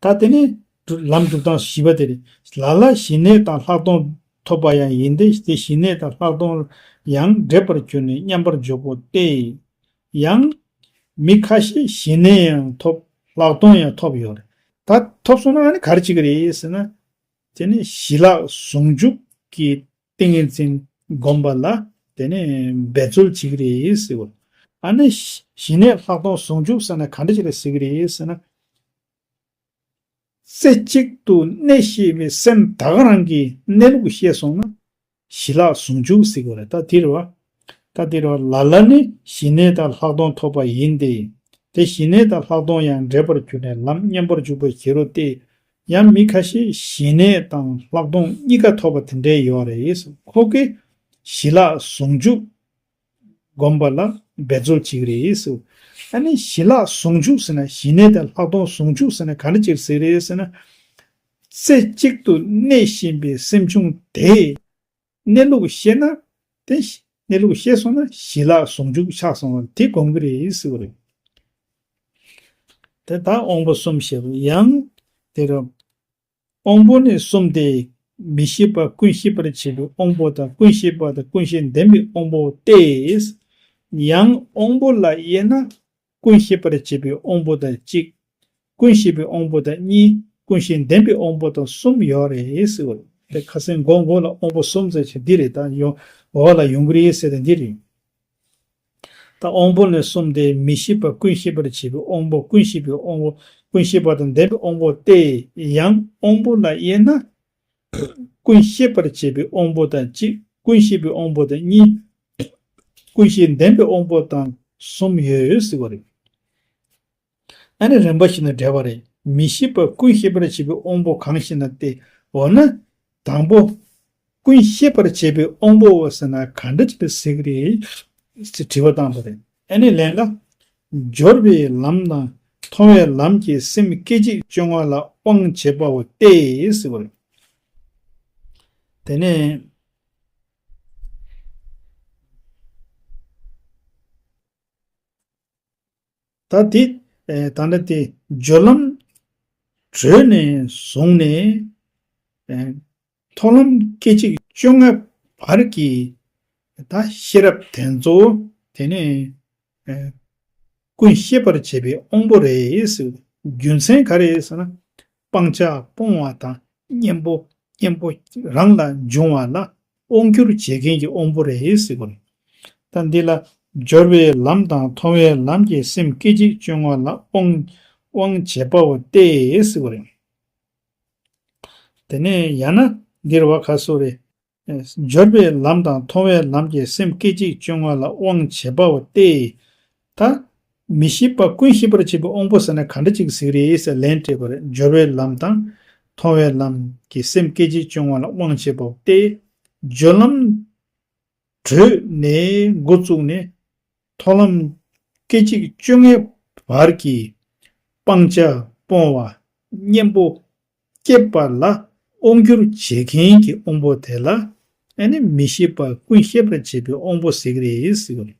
ད་དེ་ནི་ལམ་སྒྲུབ་སྟངས་བཞི་པ་དེ་རེད། ལ་ལ་ཞི་གནས་དང་ལྷག་མཐོང་ཐོབ་པ་ཡང་ཡིན་ཏེ། དེ་ཞི་གནས་དང་ལྷག་མཐོང་ཡང་འདྲེས་པར་གྱུར་ནས་མཉམ་པར་འཇོག་པོ་སྟེ། ཡང་མི་ཁ་ཤས་ཞི་གནས་ཡང་ཐོབ། ལྷག་མཐོང་ཡང་ཐོབ་ཡོད་རེད། ད་ཐོབ་སོང་ན་ཨ་ནི་ག་རེ་བྱེད་ཀྱི་རེད་ཟེར་ན། དེ་ནི་ཞི་ལྷག་ཟུང་འཇུག་གི་ཏིང་ངེ་འཛིན་སྒོམ་པ་ལ་དེ་ནས་འབད་རྩོལ་བྱེད་ཀྱི་རེད་ཟེར་བ། ཨ་ནི་ཞི་གནས་ལྷག་མཐོང་ཟུང་འཇུག་ཟེར་ན་ག་འདྲ་ཞིག་ལ་ཟེར་གྱི་རེད་ཟེར་ན། རྩེ་གཅིག་ཏུ་གནས་ཤེས་པའི་སེམས་ད་ག་རང་གི་གནས་ལུགས་ཤེས་སོང་ན། ཞི་ལྷག་ཟུང་འཇུག་ཟེར་གྱི་རེད། ད་དེ་རེད་བ། ད་དེ་རེད་བ། ལ་ལ་ནི་ཞི་གནས་དང་ལྷག་མཐོང་ཐོབ་པ་ཡིན་ཏེ། དེ་ཞི་གནས་དང་ལྷག་མཐོང་ཡང་འདྲེས་པར་གྱུར་ནས་ལམ་མཉམ་པར་འཇུག་པར་བྱེད་རོ་སྟེ། ཡང་མི་ཁ་ཤས་ཞི་གནས་དང་ལྷག་མཐོང་གཉིས་ཀ་ཐོབ་པ་དེ་འདྲའི་ཡོད་རེད། ཁོ་གིས་ཞི་ལྷག་ཟུང་འཇུག་སྒོམ་པ་ལ་འབད་རྩོལ་བྱེད་ཀྱི་རེད་ཟེར། ཨ་ནི་ཞི་ལྷག་ཟུང་འཇུག་ཟེར་ན། ཞི་གནས་དང་ལྷག་མཐོང་ཟུང་འཇུག་ཟེར་ན་ག་འདྲ་ཅིག་ཟེར་རེད་ཟེར་ན། རྩེ་གཅིག་ཏུ་གནས་བཞིན་པའི་སེམས་བྱུང་དེ། གནས་ལུགས་ཤེས་ན། དེ་གནས་ལུགས་ཤེས་སོང་ན་ཞི་ལྷག་ཟུང་འཇུག་ཆགས་སོང་བ་དེ་སྒོམ་གྱི་རེད་ཟེར་བ་རེད། དེ་ལྟར་དབང་པོ་གསུམ་ཞེས་པ་ཡང་དེ་རུ། དབང་པོ་ནི་གསུམ་སྟེ། མི་ཤེས་པ་ཀུན་ཤེས་པར་བྱེད་པའི་དབང་པོ་དང་། ཀུན་ཤེས་པ་དང་ཀུན་ཤེས་ལྡན་པའི་དབང་པོ་སྟེ། ཡང་དབང་པོ་ལ་དབྱེ་ན། ཀུན་ཤེས་པར་བྱེད་པའི་དབང་པོ་དང་གཅིག། ཀུན་ཤེས་པའི་དབང་པོ་དང་གཉིས། ཀུན་ཤེས་ལྡན་པའི་དབང་པོ་དང་གསུམ་ཡོད་རེད་ཟེར་བ་རེད། དེ་ཁ་སང་མགོ་མགོ་ལ་དབང་པོ་གསུམ་ཟེར་ཆེད་འདི་རེད། ད་ཡོང་འོག་ལ་ཡོང་གི་རེད་ཟེར་དེ་འདི་རེད། ད་དབང་པོ་ནི་གསུམ་སྟེ། མི་ཤེས་པ་ཀུན་ཤེས་པར་བྱེད་པའི་དབང་པོ། ཀུན་ཤེས་པའི་དབང་པོ། ཀུན་ཤེས་པ་དང་ལྡན་པའི་དབང་པོ་སྟེ། ཡང་དབང་པོ་ལ་དབྱེ་ན། ཀུན་ཤེས་པར་བྱེད་པའི་དབང་པོ་དང་གཅིག། ཀུན་ཤེས་པའི་དབང་པོ་དང་གཉིས། ཀུན་ཤེས་ལྡན་པའི་དབང་པོ་དང་གསུམ་ཡོད་ཟེར་བ་རེད། ཨ་ནི་རིམ་པ་བཞིན་དུ་འགྲེལ་བ་རེད། མི་ཤེས་པ་ཀུན་ཤེས་པར་བྱེད་པའི་དབང་པོ་གང་ཞེ་ན་སྟེ། འོ་ན། དང་པོ། ཀུན་ཤེས་པར་བྱེད་པའི་དབང་པོ་ཟེར་ན་ག་འདྲ་ཅིག་ལ་ཟེར་གྱི་རེད་ཟེར་དྲི་བ་བཏང་བ་རེད། ཨ་ནི་ལན་ལ། སྦྱོར་བའི་ལམ་དང་མཐོང་བའི་ལམ་གྱི་སེམས་སྐད་ཅིག་བཅོ་ལྔ་ལ་དབང་བྱེད་པའོ་སྟེ་ཟེར་བ་རེད། དེ་ནས། ད་དེ། ཨེ། ད་ནི་དེ་སྦྱོར་ལམ་གྲོལ་ནས་བཟུང་ནས། ཨེ། མཐོང་ལམ་སྐད་ཅིག་བཅོ་ལྔ་བར་གྱི་ད་ཤེས་རབ་དེ་ཚོ་དེ་ནི། ཨེ། ཀུན་ཤེས་པར་བྱེད་པའི་དབང་པོ་རེད་ཟེར། རྒྱུ་མཚན་ག་རེ་ཟེར་ན། སྤང་བྱ་སྤོང་བ་དང་གཉེན་པོ། གཉེན་པོ་རང་ལ་འབྱུང་བ་ལ་དབང་སྒྱུར་བྱེད་མཁན་གྱི་དབང་པོ་རེད་ཟེར་བ་རེད། ད་འདི་ལ་སྦྱོར་བའི་ལམ་དང་མཐོང་བའི་ལམ་གྱི་སེམས་སྐད་ཅིག་བཅོ་ལྔ་ལ་དབང་། དབང་བྱེད་པའོ་སྟེ་ཟེར་བ་རེད། དེ་ནས་ཡང་ན་འདིར་བ་ཁ་སོ་རེ། སྦྱོར་བའི་ལམ་དང་མཐོང་བའི་ལམ་གྱི་སེམས་སྐད་ཅིག་བཅོ་ལྔ་ལ་དབང་བྱེད་པའོ་སྟེ། ད་མི་ཤེས་པ་ཀུན་ཤེས་པར་བྱེད་པའི་དབང་པོ་ཟེར་ན་ག་འདྲ་ཅིག་ཟིག་རེད་ཟེར་ལན་སྤྲད་པ་རེད། སྦྱོར་བའི་ལམ་དང་མཐོང་བའི་ལམ་གྱི་སེམས་སྐད་ཅིག་བཅོ་ལྔ་ལ་དབང་བྱེད་པའོ་སྟེ། སྦྱོར་ལམ་གྲོལ་ནས་འགོ་བཙུགས་ནས་མཐོང་ལམ་སྐད་ཅིག་བཅོ་ལྔའི་བར་གྱི་སྤང་བྱ་སྤོང་བ་གཉེན་པོ་སྐྱེད་པ་ལ་དབང་སྒྱུར་བྱེད་མཁན་གྱི་དབང་པོ་དེ་ལ་ ཨ་ནི་མི་ཤེས་པ་ཀུན་ཤེས་པར་བྱེད་པའི་དབང་པོ་ཟེར་གི་རེད་ཟེར་གི་རེད།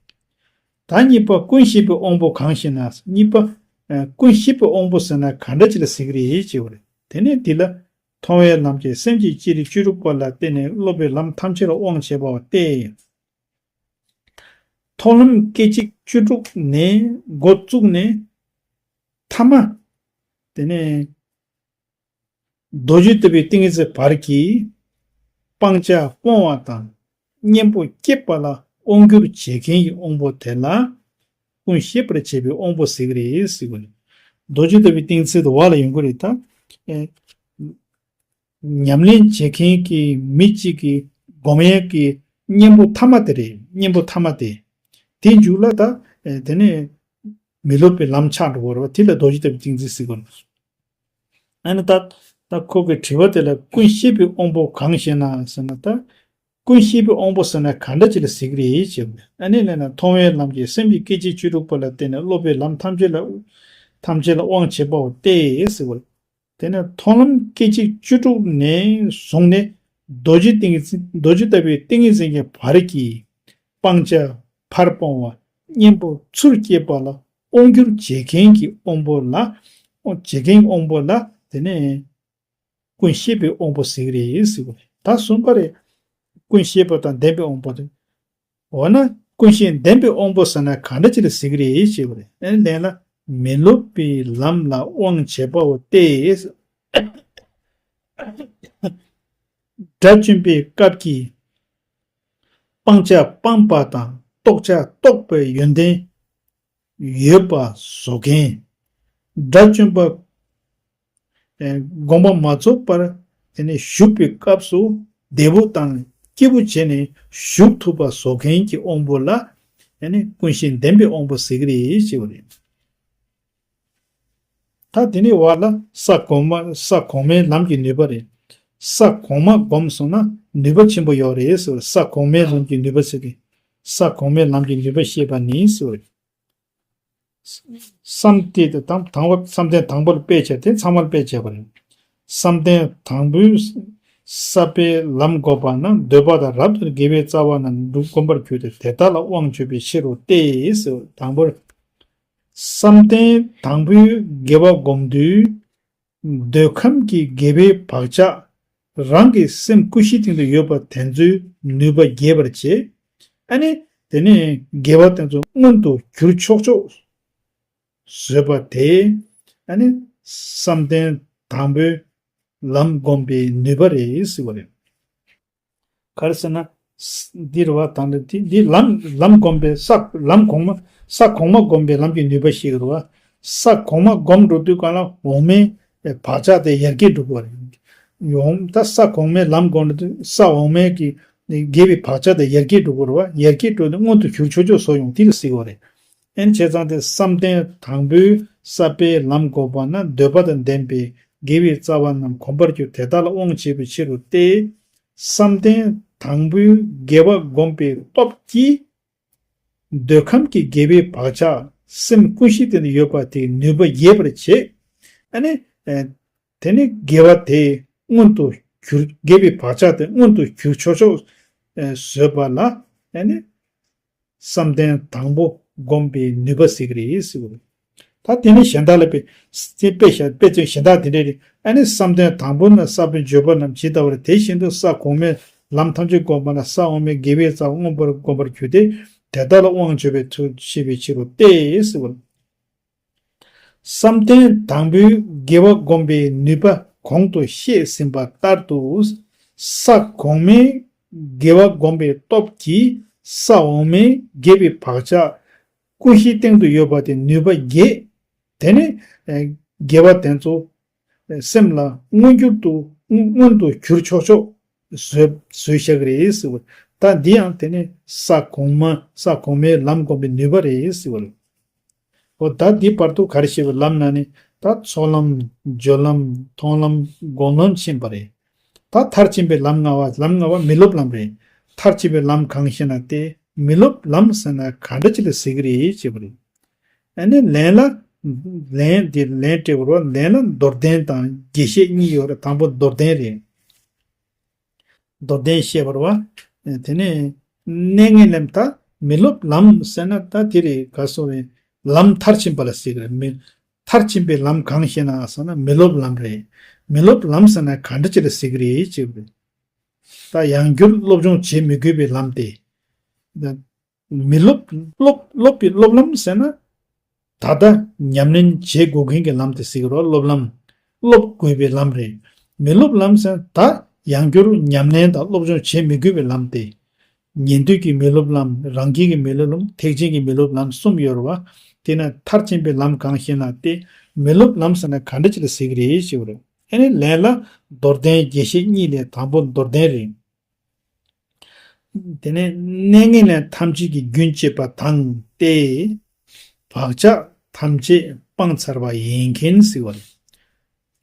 ད་གཉིས་པ་ཀུན་ཤེས་པའི་དབང་པོ་གང་ཞེ་ན། གཉིས་པ་ཨ་ཀུན་ཤེས་པའི་དབང་པོ་ཟེར་ན་ག་འདྲ་ཅིག་ལ་ཟེར་གི་རེད་ཅེས་པ་རེད། དེ་ནས་འདི་ལ་མཐོང་བའི་ལམ་གྱི་སེམས་ཀྱི་སྤྱི་དེ་བཅུ་དྲུག་པ་ལ་བརྟེན་ནས་སློབ་པའི་ལམ་ཐམས་ཅད་ལ་དབང་བྱེད་པའོ་སྟེ། མཐོང་ལམ་སྐད་ཅིག་བཅུ་དྲུག་ནས་འགོ་བཙུགས་ནས་ཐ་མ་དེ་ནས་རྡོ་རྗེ་ལྟ་བུའི་ཏིང་ངེ་འཛིན་བར་གྱི་སྤང་བྱ་སྤོང་བ་དང་གཉེན་པོ་སྐྱེད་པ་ལ་དབང་སྒྱུར་བྱེད་མཁན་གྱི་དབང་པོ་དེ་ལ་ཀུན་ཤེས་པར་བྱེད་པའི་དབང་པོ་ཟེར་གི་རེད་ཟེར་གི་རེད། རྡོ་རྗེ་ལྟ་བུའི་ཏིང་ངེ་འཛིན་དེ་བ་ལ་ཡོང་གི་རེད་ད། ཨེ། ཉམས་ལེན་བྱེད་མཁན་གྱི་མི་གཅིག་གི་སྒོམ་ཡས་ཀྱི་གཉེན་པོ་ཐ་མ་དེ་རེད། གཉེན་པོ་ཐ་མ་དེ། དེ་མཇུག་ལ་ད་ཨེ་དེ་ནས་མི་སློབ་པའི་ལམ་ཆགས་འགྲོ་གི་རེད་བ། དེ་ལ་རྡོ་རྗེ་ལྟ་བུའི་ཏིང་འཛིན་ཟེར་གི་རེད། ཨ་ནི་ད་ད་ཁོ་གི་དྲི་བ་དེ་ལ་ཀུན་ཤེས་པའི་དབང་པོ་གང་ཞེ་ན་ཟེར་ན། ད་ཀུན་ཤེས་པའི་དབང་པོ་ཟེར་ན་ག་འདྲ་ཅིག་ལ་ཟེར་གི་རེད་ཅེས། ཨ་ནི་ལབ་ན་མཐོང་བའི་ལམ་གྱི་སེམས་ཀྱི་སྐད་ཅིག་བཅུ་དྲུག་པ་ལ་བརྟེན་ནས་སློབ་པའི་ལམ་ཐམས་ཅད་ལ་ཐམས་ཅད་ལ་དབང་བྱེད་པའོ་སྟེ་ཟེར་བ་རེད། དེ་ནས་མཐོང་ལམ་སྐད་ཅིག་བཅུ་དྲུག་ནས་བཟུང་ནས་རྡོ་རྗེ་ཏིང་ངེ་འཛིན། རྡོ་རྗེ་ལྟ་བུའི་ཏིང་ངེ་འཛིན་གྱི་བར་གྱི་སྤང་བྱ་ཕར་སྤོང་བ། གཉེན་པོ་ཚུར་སྐྱེད་པ་ལ་དབང་སྒྱུར་བྱེད་མཁན་གྱི་དབང་པོ་ལ། བྱེད་མཁན་གྱི་དབང་པོ་ལ་དེ་ནས་ཀུན་ཤེས་པའི་དབང་པོ་ཟེར་གི་རེད་ཟེར་བ་རེད། ད་གསུམ་པ་རེད། ཀུན་ཤེས་པ་དང་ལྡན་པའི་དབང་པོ་དེ། འོ་ན་ཀུན་ཤེས་ལྡན་པའི་དབང་པོ་ཟེར་ན་ག་འདྲ་ཅིག་ལ་ཟེར་གི་རེད་ཅེས་པ་རེད། ཨ་ནི་ལན་ལ་མི་སློབ་པའི་ལམ་ལ་དབང་བྱེད་པའོ་སྟེ། དགྲ་བཅོམ་པའི་སྐབས་ཀྱི་སྤང་བྱ་སྤངས་པ་དང་རྟོགས་བྱ་རྟོགས་པའི་ཡོན་ཏན་ཡོད་པ་བཟོ་མཁན། དགྲ་བཅོམ་པ་ཨེ་དགོངས་པ་མ་རྫོགས་པར་དེ་ནས་བཞུགས་པའི་སྐབས་སུ་བདེ་པོ་དང་སྐྱིད་པོ་བྱས་ནས་བཞུགས་ཐུབ་པ་བཟོ་མཁན་གྱི་དབང་པོ་ལ་ཨ་ནི་ཀུན་ཤེས་ལྡན་པའི་དབང་པོ་ཟེར་གི་རེད་ཅེས་པ་རེད། ད་དེ་ནས་བར་ལ་ས་གོང་མ། ས་གོང་མའི་ལམ་གྱི་ནུས་པ་རེད། ས་གོང་མ་བསྒོམས་སོང་ན་ནུས་པ་ཆེན་པོ་ཡོད་རེད་ཟེར། ས་གོང་མའི་ལམ་གྱི་ནུས་པ་ཟེར་གི། ས་གོང་མའི་ལམ་གྱི་ནུས་པ་ཤེས་པ་ནི་ཟེར། བསམ་གཏན་དང་དང་པོ། བསམ་གཏན་དང་པོ་ལ་དཔེ་བྱས་ཏེ་ཚང་མ་ལ་དཔེ་བྱས་པ་རེད། བསམ་གཏན་དང་པོའི་ས་པའི་ལམ་བསྒོམས་པ་ན་འདོད་པ་དང་རབ་ཏུ་དགེ་བའི་རྩ་བ་རྣམས་སྒོམ་པར་གྱུར་ཏེ་དེ་དག་ལ་དབང་བྱེད་པའི་ཕྱིར་རོ་སྟེ་ཟེར། དང་པོར། བསམ་གཏན་དང་པོའི་དགེ་བ་བསྒོམ་དུས། འདོད་ཁམས་ཀྱི་དགེ་བའི་བག་ཆགས་རང་གི་སེམས་ཀུན་གཞིའི་སྟེང་དུ་ཡོད་པ་དེ་ཚོའི་ནུས་པ་རྒྱས་པར་བྱེད། ཨ་ནི་དེ་ནས་དགེ་བ་དེ་ཚོ་མངོན་དུ་གྱུར་ཆོག་ཆོག་བཟོས་པ་དེ་ཨ་ནི་བསམ་གཏན་དང་པོའི་ལམ་བསྒོམས་པའི་ནུས་པ་རེད་ཟེར་བ་རེད། ག་རེ་ཟེར་ན། འདི་རེད་བ། དང་འདི་འདི་ལམ་ལམ་བསྒོམས་པའི་ས། ལམ་གོང་མ། ས་གོང་མ་བསྒོམས་པའི་ལམ་གྱི་ནུས་པ་ཞིག་རེད་བ། ས་གོང་མ་བསྒོམས་འགྲོ་དུས་གང་ལ་འོག་མའི་བག་ཆགས་དེ་ཡར་རྒྱས་འགྲོ་གི་རེད། ཡོང་ད་ས་གོང་མའི་ལམ་བསྒོམས་འགྲོ་དུས་ས་འོག་མའི་གི་དགེ་བའི་བག་ཆགས་དེ་ཡར་རྒྱས་འགྲོ་གི་རེད་བ། ཡར་རྒྱས་འགྲོ་དུས་མངོན་དུ་གྱུར་ཆོག་ཆོག་བཟོ་ཡོང་དེ་ལ་ཟེར་གི་རེད། ཨེན་བྱས་ཙང་དེ་བསམ་གཏན་དང་པོའི་ས་པའི་ལམ་བསྒོམས་པ་ན་འདོད་པ་དང་ལྡན་པའི་དགེ་བའི་རྩ་བ་རྣམས་གོམས་པར་གྱུར་དེ་དག་ལ་དབང་བྱེད་པའི་ཕྱིར་རོ་སྟེ། བསམ་གཏན་དང་པོའི་དགེ་བ་བསྒོམས་པའི་སྟོབས་ཀྱིས། འདོད་ཁམས་ཀྱི་དགེ་བའི་བག་ཆགས་སེམས་ཀུན་གཞིའི་སྟེང་དུ་ཡོད་པ་དེའི་ནུས་པ་རྒྱས་པར་བྱེད། ཨ་ནི། ཨེ། དེ་ནི་དགེ་བ་དེ་མངོན་དུ་གྱུར། དགེ་བའི་བག་ཆགས་དེ་མངོན་དུ་གྱུར་ཆོག་ཆོག་ཨེ། བཟོས་པ་ལ། ཨ་ནི། བསམ་གཏན་དང་པོ་བསྒོམས་པའི་ནུས་པ་ཟེར་གི་རེད་ཟེར་བ་རེད། ད་དེ་ནི་གཞན་དག་ལ་དཔེ། དེ་དཔེ་བཞག་དཔེ་ཚོན་གཞན་དག་དེ་འདྲས་རེད། ཨ་ནི་བསམ་གཏན་དང་པོ་ན་ས་པའི་བརྗོད་པ་རྣམས་ཇི་ལྟ་བ་རེད། དེ་བཞིན་དུ་ས་གོང་མའི་ལམ་ཐམས་ཅད་བསྒོམས་པ་ན་ས་འོག་མའི་དགེ་བའི་རྩ་བ་མངོན་པར་བསྒོམ་པར་གྱུར་ཏེ། དེ་དག་ལ་དབང་བྱེད་པའི་ཚུལ་ཤེས་པའི་ཕྱིར་རོ་སྟེ་ཟེར་བ་རེད། བསམ་གཏན་དང་པོའི་དགེ་བ་བསྒོམས་པའི་ནུས་པ་གོང་དུ་བཤད་ཟིན་པ་ལྟར་དུ། ས་གོང་མའི་དགེ་བ་བསྒོམས་པའི་སྟོབས་ཀྱིས་ས་འོག་མའི་དགེ་བའི་བག་ཆགས་ཀུན་གཞིའི་སྟེང་དུ་ཡོད་པ་དེ་ནུས་པ་རྒྱས། དེ་ནས་དགེ་བ་དེ་ཚོ་སེམས་ལ་མངོན་གྱུར་དུ། མངོན་དུ་གྱུར་ཆོག་ཆོག་བཟོས་བཟོས་བཞག་གི་རེད་ཟེར་བ། ད་འདི་ཡང་དེ་ནི་ས་གོང་མ། ས་གོང་མའི་ལམ་བསྒོམས་པའི་ནུས་པ་རེད་ཟེར་བ་རེད། འོ་ད་འདི་བར་དུ་ག་རེ་ཞེས་པའི་ལམ་ན་ནི། ད་ཚོགས་ལམ། སྦྱོར་ལམ། མཐོང་ལམ། སྒོམ་ལམ་ཕྱིན་པ་རེད། ད་མཐར་ཕྱིན་པའི་ལམ་ལྔ་བ། ལམ་ལྔ་བ་མི་སློབ་ལམ་རེད། མཐར་ཕྱིན་པའི་ལམ་གང་ཞེ་ན། དེ་མི་སློབ་ལམ་ཟེར་ན་ག་འདྲ་ཅིག་ལ་ཟེར་གི་རེད་ཅེས་པ་རེད། ཨ་ནི་ལན་ལ། ལན་འདི་ལན་སྤྲད་པ་རེད་བ། ལན་ལ་མདོར་བསྟན་དང་རྒྱས་བཤད་གཉིས་ཡོད་རེད། དང་པོ་མདོར་བསྟན་རེད། མདོར་བསྟན་བཤད་པ་རེད་བ། དེ་ནས་གནས་ངན་ལམ་ད་མི་སློབ་ལམ་ཟེར་ན་ད་དེ་རེད། ག་སོང་རེད། ལམ་མཐར་ཕྱིན་པ་ལ་ཟེར་གི་རེད། མི་མཐར་ཕྱིན་པའི་ལམ་གང་ཞེ་ན་ཟེར་ན་མི་སློབ་ལམ་རེད། མི་སློབ་ལམ་ཟེར་ན་ག་འདྲ་ཅིག་ལ་ཟེར་གི་རེད་ཅེས་པ་རེད། ད་ཡང་བསྐྱར་སློབ་སྦྱོང་བྱེད་མི་དགོས་པའི་ལམ་དེ། མི་སློབ་སློབ་སློབ་པའི་སློབ་ལམ་ཟེར་ན། ད་ལྟ་ཉམས་ལེན་བྱེད་དགོས་མཁན་གྱི་ལམ་དེ་ཟེར་གི་རེད། སློབ་ལམ། སློབ་དགོས་པའི་ལམ་རེད། མི་སློབ་ལམ་ཟེར་ན་ད་ཡང་བསྐྱར་ཉམས་ལེན་དང་སློབ་སྦྱོང་བྱེད་མི་དགོས་པའི་ལམ་དེ། ཉན་ཐོས་ཀྱི་མི་སློབ་ལམ། རང་རྒྱལ་གྱི་མི་སློབ་ལམ། ཐེག་ཆེན་གྱི་མི་སློབ་ལམ་གསུམ་ཡོད་རེད་བ། དེ་ན་མཐར་ཕྱིན་པའི་ལམ་གང་ཞེ་ན་སྟེ། མི་སློབ་ལམ་ཟེར་ན་ག་འདྲ་ཅིག་ལ་ཟེར་གི་རེད་ཞེས་པ་རེད། ཨ་ནི་ལན་ལ་མདོར་བསྟན་རྒྱས་བཤད་གཉིས་ལས་དང་པོ་མདོར་བསྟན་རེད། དེ་ནས་གནས་ངན་ལས་ཐམས་ཅད་ཀྱི་རྒྱུན་གཅོད་པ་དང་སྟེ། བག་ཆགས་ཐམས་ཅད་སྤངས་ཚར་བ་ཡིན་མཁན་ཟེར་བ་རེད།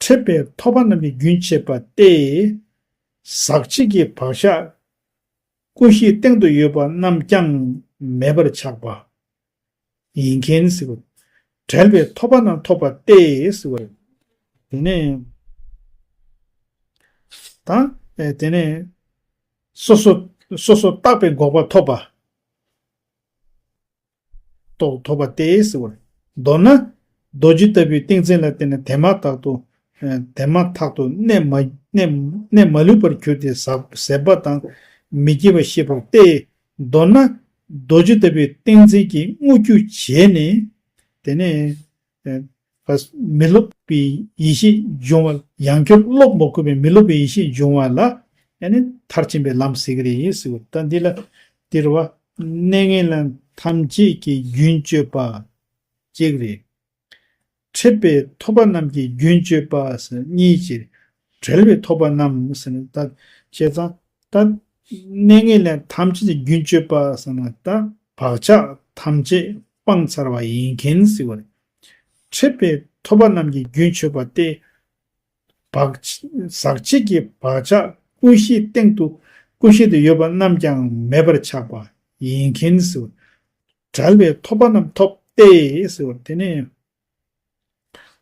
འཕྲད་པའི་ཐོབ་པ་རྣམས་ཀྱི་རྒྱུན་གཅོད་པ་སྟེ། ཟག་བཅས་ཀྱི་བག་ཆགས་ཀུན་གཞིའི་སྟེང་དུ་ཡོད་པ་རྣམས་ཀྱང་མེད་པར་ཆགས་པ་ཡིན་མཁན་ཟེར་བ། བྲལ་བའི་ཐོབ་པ་རྣམས་ཐོབ་པ་སྟེ་ཟེར་བ་རེད། དེ་ནས་ད་ཨེ་དེ་ནས་སོ་སོ་སོ་སོ་བརྟགས་པའི་འགོག་པ་ཐོབ་པ། ཐོབ་ཐོབ་པ་སྟེ་ཟེར་བ་རེད། མདོར་ན། རྡོ་རྗེ་ལྟ་བུའི་ཏིང་འཛིན་ལ་བརྟེན་ནས་དེ་མ་ཐག་ཏུ། ཨ་དེ་མ་ཐག་ཏུ་གནས་མ་གནས་གནས་མ་ལུས་པར་གྱུར་ཏེ་ཟག་ཟད་པ་དང་མི་སྐྱེ་བ་ཤེས་པ་སྟེ། མདོར་ན། རྡོ་རྗེ་ལྟ་བུའི་ཏིང་འཛིན་གྱིས་དངོས་རྒྱུ་བྱས་ནས། དེ་ནས། ཨ་མི་སློབ་པའི་ཡེ་ཤེས་འབྱུང་བ། ཡང་བསྐྱར་སློབ་མ་དགོས་པའི་མི་སློབ་པའི་ཡེ་ཤེས་འབྱུང་བ་ལ། ཨ་ནི་མཐར་ཕྱིན་པའི་ལམ་ཟེར་གི་རེད་ཟེར་བ། ད་འདི་ལ་འདིར་བ། གནས་ངན་ལས་ཐམས་ཅད་ཀྱི་རྒྱུན་གཅོད་པ་གཅིག་རེད། འཕྲད་པའི་ཐོབ་པ་རྣམས་ཀྱི་རྒྱུན་གཅོད་པ་ཟེར་གཉིས་ཀྱིས། བྲལ་བའི་ཐོབ་པ་རྣམས་ཟེར་ནས་ད་བྱས་ཙང་ད་གནས་ངན་ལས་ཐམས་ཅད་ཀྱི་རྒྱུན་གཅོད་པ་ཟེར་ན་ད་བག་ཆགས་ཐམས་ཅད་སྤངས་ཚར་བ་ཡིན་མཁན་ཟེར་བ་རེད། འཕྲད་པའི་ཐོབ་པ་རྣམས་ཀྱི་རྒྱུན་གཅོད་པ་སྟེ། བག་ཟག་བཅས་ཀྱི་བག་ཆགས་ཀུན་གཞིའི་སྟེང་དུ་ཀུན་གཞི་དུ་ཡོད་པ་རྣམས་ཀྱང་མེད་པར་ཆགས་པ་ཡིན་མཁན་ཟེར། བྲལ་བའི་ཐོབ་པ་རྣམས་ཐོབ་སྟེ་ཟེར་བ་དེ་ནས།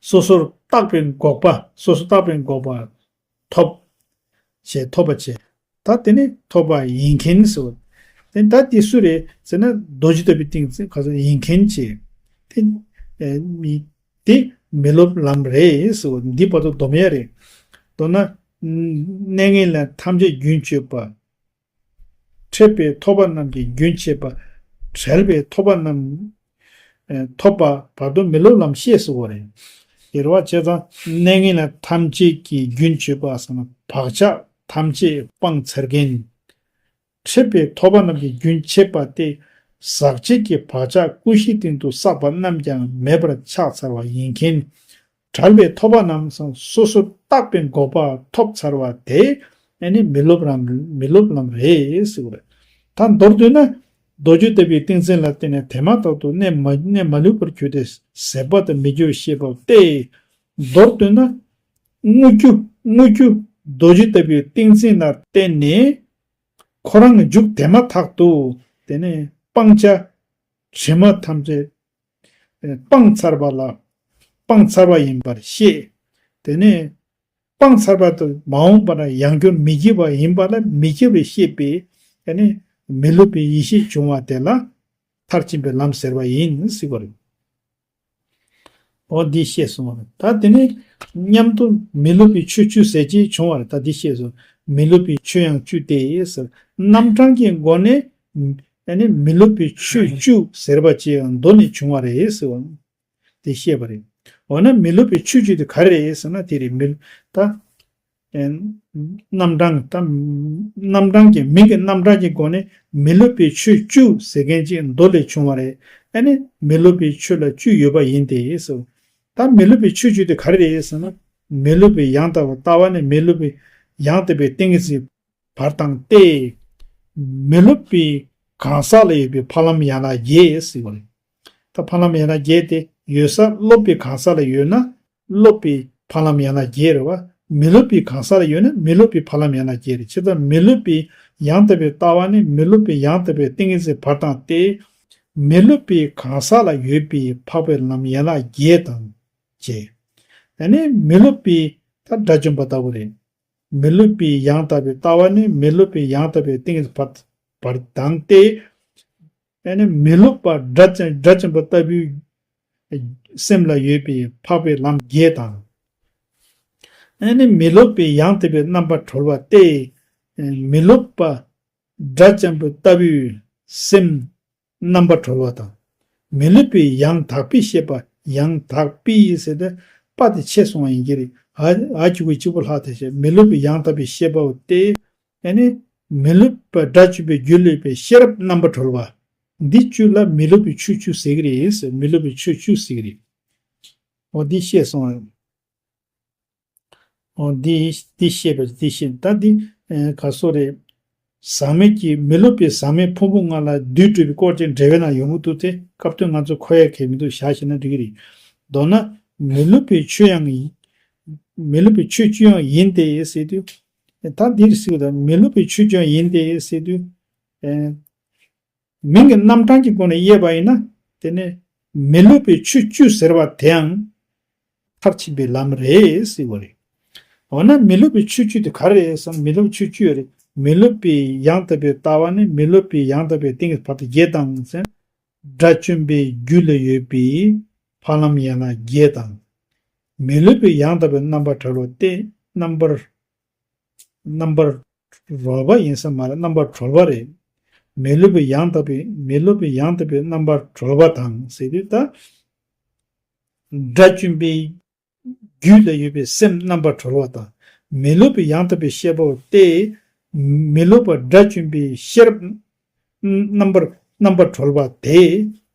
སོ་སོར་བརྟགས་པའི་འགོག་པ། སོ་སོར་བརྟགས་པའི་འགོག་པ། ཐོབ། བྱས་ཐོབ་པ་བྱས། ད་དེ་ནི་ཐོབ་པ་ཡིན་མཁན་ཟེར། དེ་ད་དེ་སུ་རེད་ཟེར་ན་རྡོ་རྗེ་ལྟ་བུའི་ཏིང་འཛིན་ག་ཚོད་ཡིན་མཁན་བྱས། དེ་ཨེ་མི་དེ་མི་སློབ་ལམ་རེད་ཟེར། འདི་བར་དུ་སྡོམ་ཡ་རེད། མདོར་ན། གནས་ངན་ལས་ཐམས་ཅད་རྒྱུན་གཅོད་པ། འཕྲད་པའི་ཐོབ་པ་རྣམས་ཀྱི་རྒྱུན་གཅོད་པ། བྲལ་བའི་ཐོབ་པ་རྣམས་ཨེ་ཐོབ་པ་བར་དུ་མི་སློབ་ལམ་ཤེས་སུ་བོ་རེད། དེར་བ་བྱས་ཙང་གནས་ངན་ལས་ཐམས་ཅད་ཀྱི་རྒྱུན་གཅོད་པ་ཟེར་ན་བག་ཆགས་ཐམས་ཅད་སྤངས་ཚར་མཁན། འཕྲད་པའི་ཐོབ་པ་རྣམས་ཀྱི་རྒྱུན་ཆད་པ་སྟེ། ཟག་བཅས་ཀྱི་བག་ཆགས་ཀུན་གཞིའི་སྟེང་དུ་བསགས་པ་རྣམས་ཀྱང་མེད་པར་ཆགས་ཚར་བ་ཡིན་མཁན། བྲལ་བའི་ཐོབ་པ་རྣམས་སོ་སོར་བརྟགས་པའི་འགོག་པ་ཐོབ་ཚར་བ་དེ་ཨ་ནི་མི་སློབ་རང་མི་སློབ་ལམ་རེད་ཟེར་བ་རེད། ད་མདོར་བསྡུས་ན། རྡོ་རྗེ་ལྟ་བུའི་ཏིང་འཛིན་ལ་བརྟེན་ནས་དེ་མ་ཐག་ཏུ་གནས་མ་གནས་མ་ལུས་པར་གྱུར་ཏེ་ཟད་པ་དང་མི་སྐྱེ་བར་ཤེས་པ་སྟེ། མདོར་བསྡུས་ན། དངོས་རྒྱུ་དངོས་རྒྱུ་རྡོ་རྗེ་ལྟ་བུའི་ཏིང་འཛིན་ལ་བརྟེན་ནས། ཁོ་རང་གི་མཇུག་དེ་མ་ཐག་ཏུ་དེ་ནས་སྤང་བྱ་དྲི་མ་ཐམས་ཅད་སྤངས་ཚར་བ་ལ་སྤངས་ཚར་བ་ཡིན་པར་ཤེས། དེ་ནས་སྤངས་ཚར་བ་དུ་མ་འོངས་པ་ན་ཡང་བསྐྱར་མི་སྐྱེ་བ་ཡིན་པ་ལ་མི་སྐྱེ་བའི་ཤེས་པས་དེ་ནས་མི་སློབ་པའི་ཡེ་ཤེས་བྱུང་བ་དེ་ལ་མཐར་ཕྱིན་པའི་ལམ་ཟེར་བ་ཡིན་ཟེར་བ་རེད། འོ་འདི་ཤེས་སོང་བ་རེད། ད་དེ་ནས་མཉམ་དུ་མི་སློབ་པའི་ཆོས་བཅུ་ཟེར་གྱི་བྱུང་བ་རེད། ད་འདི་ཤེས་སོང་། མི་སློབ་པའི་ཆོས་ཡང་བཅུ་སྟེ་ཟེར། རྣམ་གྲངས་ཀྱི་སྒོ་ནས་ཨ་ནི་མི་སློབ་པའི་ཆོས་བཅུ་ཟེར་བ་ཅིག་ཡང་མདོ་ནས་བྱུང་བ་རེད་ཟེར་བ་དེ་ཤེས་པ་རེད། འོ་ན་མི་སློབ་པའི་ཆོས་བཅུ་དེ་ག་རེ་རེད་ཟེར་ན་དེ་རེད། མི་ད་རྣམ་གྲངས་དང་། རྣམ་གྲངས་ཀྱི་མིང་གི་རྣམ་གྲངས་ཀྱི་སྒོ་ནས་མི་སློབ་པའི་ཆོས་བཅུ་ཟེར་མཁན་ཅིག་མདོ་ལས་བྱུང་བ་རེད། ཨ་ནི་མི་སློབ་པའི་ཆོས་ལ་བཅུ་ཡོད་པ་ཡིན་ཏེ་ཟེར། ད་མི་སློབ་པའི་ཆོས་བཅུ་དེ་ག་རེ་རེད་ཟེར་ན། མི་སློབ་པའི་ཡང་དག་པའི་ལྟ་བ་ནས་མི་སློབ་པའི་ཡང་དག་པའི་ཏིང་ངེ་འཛིན་བར་དང་སྟེ། མི་སློབ་པའི་གང་ཟག་ལ་ཡོད་པའི་ཕ་ལམ་ཡན་ལག་བརྒྱད་ཟེར་བ་རེད། ད་ཕ་ལམ་ཡན་ལག་བརྒྱད་དེ་ཡོད་ས་སློབ་པའི་གང་ཟག་ལ་ཡོད་ན། སློབ་པའི་ཕ་ལམ་ཡན་ལག་བརྒྱད་རེད་བ། མི་སློབ་པའི་གང་ཟག་ལ་ཡོད་ན་མི་སློབ་པའི་ཕ་ལམ་ཡན་ལག་བརྒྱད་རེད། བྱས་ཙང་མི་སློབ་པའི་ཡང་དག་པའི་ལྟ་བ་ནི་མི་སློབ་པའི་ཡང་དག་པའི་ཏིང་ངེ་འཛིན་བར་དང་སྟེ། མི་སློབ་པའི་གང་ཟག་ལ་ཡོད་པའི་འཕགས་པའི་ལམ་ཡན་ལག་བརྒྱད་དང་བཅས། ཨ་ནི་མི་སློབ་པའི་ད་དགྲ་བཅོམ་པ་ལྟ་བུ་རེད། མི་སློབ་པའི་ཡང་དག་པའི་ལྟ་བ་ནི་མི་སློབ་པའི་ཡང་དག་པའི་ཏིང་ངེ་འཛིན་བར་ བར་དང་སྟེ། ཨ་ནི་མི་སློབ་པ་དགྲ་བཅོམ་དགྲ་བཅོམ་པ་ལྟ་བུའི་སེམས་ལ་ཡོད་པའི་འཕགས་པའི་ལམ་བརྒྱད་དང་། ཨ་ནི་མི་སློབ་པའི་ཡང་དག་པའི་རྣམ་པར་གྲོལ་བ་སྟེ། མི་སློབ་པ་དགྲ་བཅོམ་པ་ལྟ་བུའི་སེམས་རྣམ་པར་གྲོལ་བ་དང་། མི་སློབ་པའི་ཡང་དག་པའི་ཤེས་པ། ཡང་དག་པའི་ཟེར་ཏེ་པ་དེ་ཆད་སོང་བ་ཡིན་གྱི་རེད། ཨ་ཨ་གི་གུ་གཅིག་པོ་ལྷག་བསྡད་བྱས། མི་སློབ་པའི་ཡང་དག་པའི་ཤེས་པ་པོ་སྟེ། ཨ་ནི་མི་སློབ་པ་དགྲ་བཅོམ་པའི་རྒྱུ་ལས་པའི་ཤེས་རབ་རྣམ་པར་གྲོལ་བ། འདི་བཅུ་ལ་མི་སློབ་པའི་ཆོས་བཅུ་ཟེར་གྱི་རེད། མི་སློབ་པའི་ཆོས་བཅུ་ཟེར་གྱི་རེད། འོ་འདི་ཤེས་སོང་། འོ་འདི་འདི་ཤེས་པ་འདི་ཤེས། ད་འདི་ཨེ་ག་སོ་རེད། ཟག་མེད་ཀྱི་མི་སློབ་པའི་ཟག་མེད་ཕུང་པོ་ལྔ་ལ་བདུད་སྤྲུལ་པའི་སྐོར་གྱི་འགྲེལ་པའི་ནང་ཡོང་གི་འདུག་སྟེ། སྐབས་དོན་ང་ཚོ་གོ་ཡ་གལ་མི་འདུག་བཞག་ཤེས་ན་འགྲིག་གི་རེད། མདོར་ན་མི་སློབ་པའི་ཆོས་ཡང་ཡིན། མི་སློབ་པའི་ཆོས་བཅུ་ཡང་ཡིན་ཏེ་ཟེར་དུས། ད་འདིར་ཟེར་བ་དང་མི་སློབ་པའི་ཆོས་བཅུ་ཡང་ཡིན་ཏེ་ཟེར་དུས། ཨེ། མིང་གི་རྣམ་གྲངས་ཀྱི་སྒོ་ནས་དབྱེ་བ་ཡིན་ན། དེ་ནི་མི་སློབ་པའི་ཆོས་བཅུ་ཟེར་བ་དེའང་མཐར་ཕྱིན་པའི་ལམ་རེད་ཟེར་བ་རེད། འོ་ན་མི་སློབ་པའི་ཆོས་བཅུ་དེ་ག་རེ་རེད་ཟེར་ན། མི་སློབ་ཆོས་བཅུ་རེད། མི་སློབ་པའི་ཡང་དག་པའི་ལྟ་བ་ནི་མི་སློབ་པའི་ཡང་དག་པའི་ཏིང་ངེ་བར་དུ་བརྒྱད་དང་ཟེར། དགྲ་བཅོམ་པའི་རྒྱུ་ལ་ཡོད་པའི་འཕགས་ལམ་ཡན་ལག་བརྒྱད་དང་། མི་སློབ་པའི་ཡང་དག་པའི་རྣམ་པར་གྲོལ་བ་སྟེ། རྣམ་པར་རྣམ་པར་རོལ་པ་ཡིན་ས་མ་རེད། རྣམ་པར་གྲོལ་བ་རེད། མི་སློབ་པའི་ཡང་དག་པའི་མི་སློབ་པའི་ཡང་དག་པའི་རྣམ་པར་གྲོལ་བ་དང་ཟེར་དུས། ད་དགྲ་བཅོམ་པའི་རྒྱུད་ལ་ཡོད་པའི་སེམས་རྣམ་པར་གྲོལ་བ་དང་། མི་སློབ་པའི་ཡང་དག་པའི་ཤེས་པ་སྟེ། མི་སློབ་པ་དགྲ་བཅོམ་པའི་ཤེས་རབ་རྣམ་པར་རྣམ་པར་གྲོལ་བ་དེ་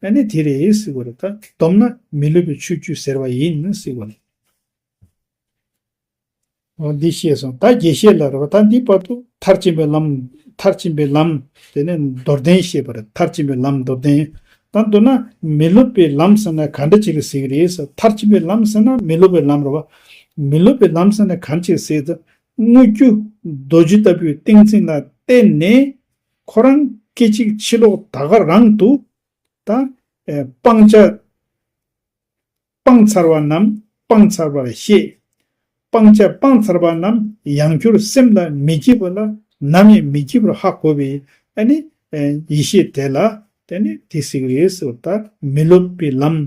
ཨ་ནི་དེ་རེད་ཟེར་བ་རེད། ད་བསྡོམས་ན་མི་སློབ་པའི་ཆོས་བཅུ་ཟེར་བ་ཡིན་ཟེར་བ་རེད། འོ་འདི་ཤེས་སོང་། ད་རྒྱས་བཤད་ལ་རེད་བ། ད་འདི་བར་དུ་མཐར་ཕྱིན་པའི་ལམ། མཐར་ཕྱིན་པའི་ལམ། དེ་ནས་མདོར་བསྟན་བཤད་པ་རེད། མཐར་ཕྱིན་པའི་ལམ་མདོར་བསྟན། ད་མདོར་ན་མི་སློབ་པའི་ལམ་ཟེར་ན་ག་འདྲ་ཅིག་ལ་ཟེར་གྱི་རེད་ཟེར། མཐར་ཕྱིན་པའི་ལམ་ཟེར་ན་མི་སློབ་པའི་ལམ་རེད་བ། མི་སློབ་པའི་ལམ་ཟེར་ན་ག་འདྲ་ཅིག་ཟེར་ད། དངོས་རྒྱུ་རྡོ་རྗེ་ལྟ་བུའི་ཏིང་འཛིན་ལ་བརྟེན་ནས་ཁོ་རང་སྐད་ཅིག་ཕྱི་ལོགས་ད་ག་རང་དུ། ད་ཨེ་སྤང་བྱ། སྤངས་ཚར་བ་རྣམས་སྤངས་ཚར་བར་ཤེས། སྤང་བྱ་སྤངས་ཚར་བ་རྣམས་ཡང་བསྐྱར་སེམས་ལ་མི་སྐྱེ་བ་ལ་ནམ་ཡང་མི་སྐྱེ་བར་ཧ་གོ་བས། ཨ་ནི་ཨེ་ཡེ་ཤེས་དེ་ལ་དེ་ནི་དེ་ཟེར་གྱི་རེད་ཟེར་བ། ད་མི་སློབ་པའི་ལམ།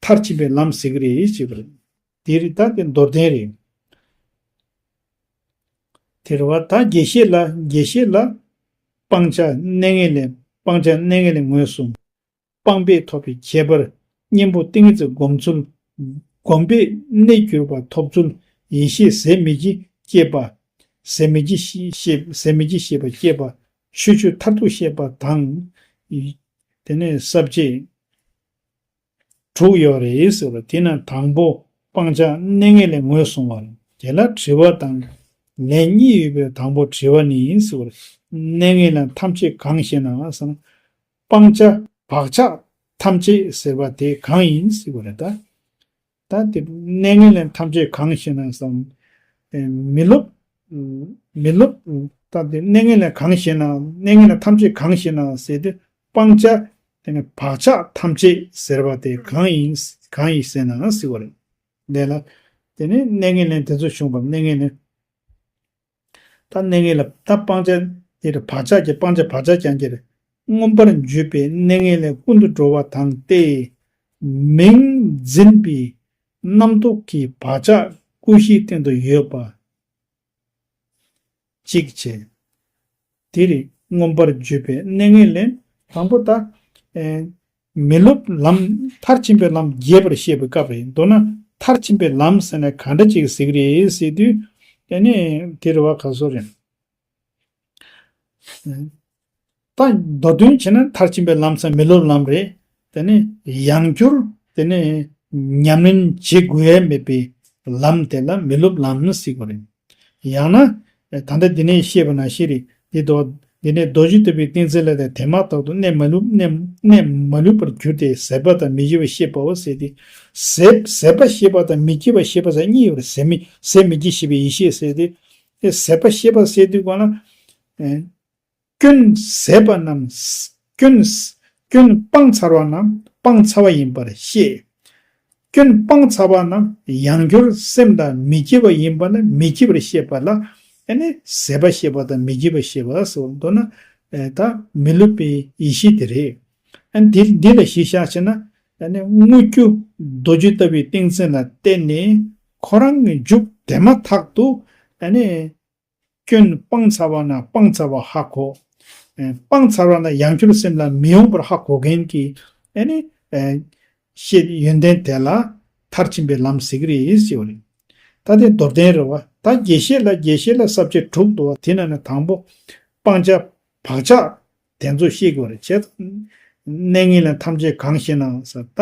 མཐར་ཕྱིན་པའི་ལམ་ཟེར་གྱི་རེད་ཅེས་པ་རེད། དེ་རེད། ད་དེ་མདོར་བསྟན་རེད། དེ་རེད་བ། ད་རྒྱས་བཤད་ལ་རྒྱས་བཤད་ལ། སྤང་བྱ་གནས་ངན་ལས། སྤང་བྱ་གནས་ངན་ལས་ངོས་བཟུང་། སྤངས་པས་ཐོབ་པའི་ཁྱད་པར། གཉེན་པོ་ཏིང་ངེ་འཛིན་སྒོམ་ཚུལ། སྒོམ་པས་གནས་གྱུར་པ་ཐོབ་ཚུལ། ཡེ་ཤེས་ཟད་མི་བགྱིད་སྐྱེས་པ། ཟད་མི་བགྱིད་ཤེས་ཤེས་ཟད་མི་བགྱིད་ཤེས་པ་སྐྱེས་པ། ཆོས་ཆོས་མཐར་ཐུག་ཤེས་པ་དང་། དེ་ནས་ས་བཅད་དྲུག་ཡོད་རེད་ཟེར་བ། དེ་ནི་དང་པོ་སྤང་བྱ་གནས་ངན་ལས་ངོས་བཟུང་བ་རེད། དེ་ལ་དྲི་བ་དང་ལན་གཉིས་ཡོད་པའི་དང་པོ་དྲི་བ་ནི་ཟེར་བ་རེད། གནས་ངན་ལས་ཐམས་ཅད་གང་ཞེ་ན་ཟེར་ན། སྤང་བྱ་བག་ཆགས་ཐམས་ཅད་ཟེར་བ་དེ་གང་ཡིན་ཟེར་བ་རེད་ད། ད་དེ་གནས་ངན་ལས་ཐམས་ཅད་གང་ཞེ་ན་ཟེར། ཨེ་མི་སློབ། མི་སློབ། ད་དེ་གནས་ངན་ལས་གང་ཞེ་ན། གནས་ངན་ལས་ཐམས་ཅད་གང་ཞེ་ན་ཟེར་དུས། སྤང་བྱ་དེ་ནི་བག་ཆགས་ཐམས་ཅད་ཟེར་བ་དེ་གང་ཡིན། གང་ཡིན་ཟེར་ན་ཟེར་བ་རེད། དེ་ལ་དེ་ནི་གནས་ངན་ལས་དེ་ཚོ་བྱུང་བ། གནས་ངན་ལས། ད་གནས་ངན་ལས་ད་སྤང་བྱ་དེ་རེད། བག་ཆགས་ཀྱི་སྤང་བྱ་བག་ཆགས་ཀྱང་ཀྱང་རེད། མངོན་པར་འཇུག་པའི་གནས་ངན་ལས་ཀུན་ཏུ་འགྲོ་བ་དང་སྟེ། མིང་འཛིན་པའི་རྣམ་རྟོག་གི་བག་ཆགས་ཀུན་གཞིའི་སྟེང་དུ་ཡོད་པ་གཅིག་བྱས། དེ་རེད། མངོན་པར་འཇུག་པའི་གནས་ངན་ལས། དང་པོ་ད་ཨེ་མི་སློབ་ལམ། མཐར་ཕྱིན་པའི་ལམ་རྒྱས་པར་བཤད་པའི་སྐབས་རེད། མདོར་ན་མཐར་ཕྱིན་པའི་ལམ་ཟེར་ན་ག་འདྲ་ཅིག་ཟེར་གྱི་རེད་ཟེར་དུས། དེ་ནས་དེ་རེད་བ། ག་སོ་རེད། ད་མདོ་དོན་བྱས་ན་མཐར་ཕྱིན་པའི་ལམ་ཟེར་མི་སློབ་ལམ་རེད། དེ་ནས་ཡང་བསྐྱར་དེ་ནས་ཉམས་ལེན་བྱེད་དགོས་ཡ་མེད་པའི་ལམ་དེ་ལ་མི་སློབ་ལམ་ཟེར་གྱི་རེད། ཡང་ན། ད་ལྟ་འདི་ནས་བཤད་པ་ནང་བཞིན་རེད། འདི་དོ། འདི་ནས་རྡོ་རྗེ་ལྟ་བུའི་ཏིང་འཛིན་ལ་དེ་མ་ཐག་ཏུ་གནས་མ་ལུས་གནས་གནས་མ་ལུས་པར་གྱུར་ཏེ་ཟད་པ་དང་མི་སྐྱེ་བ་ཤེས་པའོ་ཟེར་ཏེ། ཟད་ཟད་པ་ཤེས་པ་དང་མི་སྐྱེ་བ་ཤེས་པ་ཟེར་གཉིས་ཡོད་རེད། ཟད་མི་ཟད་མི་སྐྱེ་ཤེས་པའི་ཡེ་ཤེས་ཟེར་ཏེ། དེ་ཟད་པ་ཤེས་པ་ཟེར་དུས་གོ་ན། ཨེ། སྐྱོན་ཟད་པ་རྣམས། སྐྱོན། སྐྱོན་སྤངས་ཚར་བ་རྣམས་སྤངས་ཚར་བ་ཡིན་པར་ཤེས། སྐྱོན་སྤངས་ཚར་བ་རྣམས་ཡང་བསྐྱར་སེམས་ལ་མི་སྐྱེ་བ་ཡིན་པ་ནི་མི་སྐྱེ་བར་ཤེས་པ་ལ། ཨ་ནི་ཟད་པ་ཤེས་པ་དང་མི་སྐྱེ་བ་ཤེས་པ་ཟེར་བ། མདོར་ན་ ད་མི་སླུ་བའི་ཡེ་ཤེས་དེ་རེད། ཨ་ནི་འདི་འདི་ལ་གཞི་བཞག་བྱས་ན། ཨ་ནི་དངོས་རྒྱུ་རྡོ་རྗེ་ལྟ་བུའི་ཏིང་འཛིན་ལ་བརྟེན་ནས་ཁོ་རང་གི་མཇུག་དེ་མ་ཐག་ཏུ། ཨ་ནི་སྐྱོན་སྤངས་ཚར་བ་ན་སྤངས་ཚར་བ་ཧ་གོ། ཨ་སྤངས་ཚར་བ་ན་ཡང་བསྐྱར་སེམས་ལ་མི་ཡོང་བར་ཧ་གོ་མཁན་གྱི། ཨ་ནི་ཨ་ཤེས་ཡོན་ཏན་དེ་ལ་མཐར་ཕྱིན་པའི་ལམ་ཟེར་གྱི་རེད་ཟེར་བ་རེད། ད་དེ་མདོར་བསྟན་རེད་བ། ད་རྒྱས་བཤད་ལ་རྒྱས་བཤད་ལ་ས་བཅད་དྲུག་འདུག་བ། དེ་ནང་ནས་དང་པོ་སྤང་བྱ་བག་ཆགས་དེ་ཚོ་ཤེས་དགོས་རེད། བྱས་ཙང་གནས་ངན་ལེན་ཐམས་ཅད་གང་ཞེ་ན་ཟེར། ད་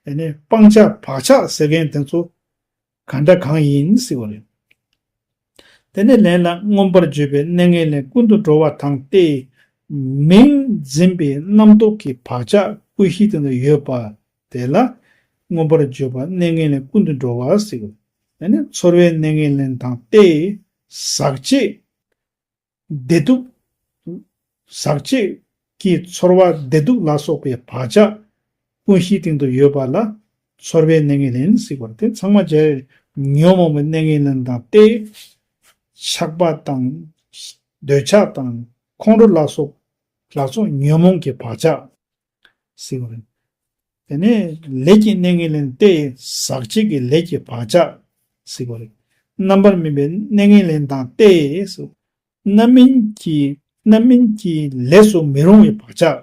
ཨ་ནི་སྤང་བྱ་བག་ཆགས་ཟེར་མཁན་དེ་ཚོ་གང་འདྲ་གང་ཡིན་ཟེར་བ་རེད། དེ་ནས་ལན་ལ་མངོན་པར་བརྗོད་པའི་གནས་ངན་ལེན་ཀུན་ཏུ་འགྲོ་བ་དང་སྟེ། མིང་འཛིན་པའི་རྣམ་རྟོག་གི་བག་ཆགས་ཀུན་གཞིའི་སྟེང་དུ་ཡོད་པ་དེ་ལ་མངོན་པར་བརྗོད་པ་གནས་ངན་ལེན་ཀུན་ཏུ་འགྲོ་བ་ཟེར། ཨ་ནི་ཚོར་བའི་གནས་ངན་ལེན་དང་སྟེ། ཟག་བཅས་བདེ་སྡུག་ཟག་བཅས་ཀྱི་ཚོར་བ་བདེ་སྡུག་ལ་སོགས་པའི་བག་ཆགས་ཀུན་གཞིའི་སྟེང་དུ་ཡོད་པ་ལ་ཚོར་བའི་གནས་ངན་ལེན་ཟེར་བ་དེ་ཚང་མ་བྱས། ཉོན་མོངས་པའི་གནས་ངན་ལེན་དང་སྟེ། ཆགས་པ་དང་། འདོད་ཆགས་དང་། ཁོང་ཁྲོ་ལ་སོགས་ལ་སོགས་ཉོན་མོངས་ཀྱི་བག་ཆགས་ཟེར་བ་རེད། དེ་ནས་ལས་ཀྱི་གནས་ངན་ལེན་ཏེ། ཟག་བཅས་ཀྱི་ལས་ཀྱི་བག་ཆགས་ཟེར་བ་རེད། རྣམ་པར་སྨིན་པའི་གནས་ངན་ལེན་དང་སྟེ། རྣམ་སྨིན་གྱི་རྣམ་སྨིན་གྱི་ལས་སུ་མི་རུང་བའི་བག་ཆགས།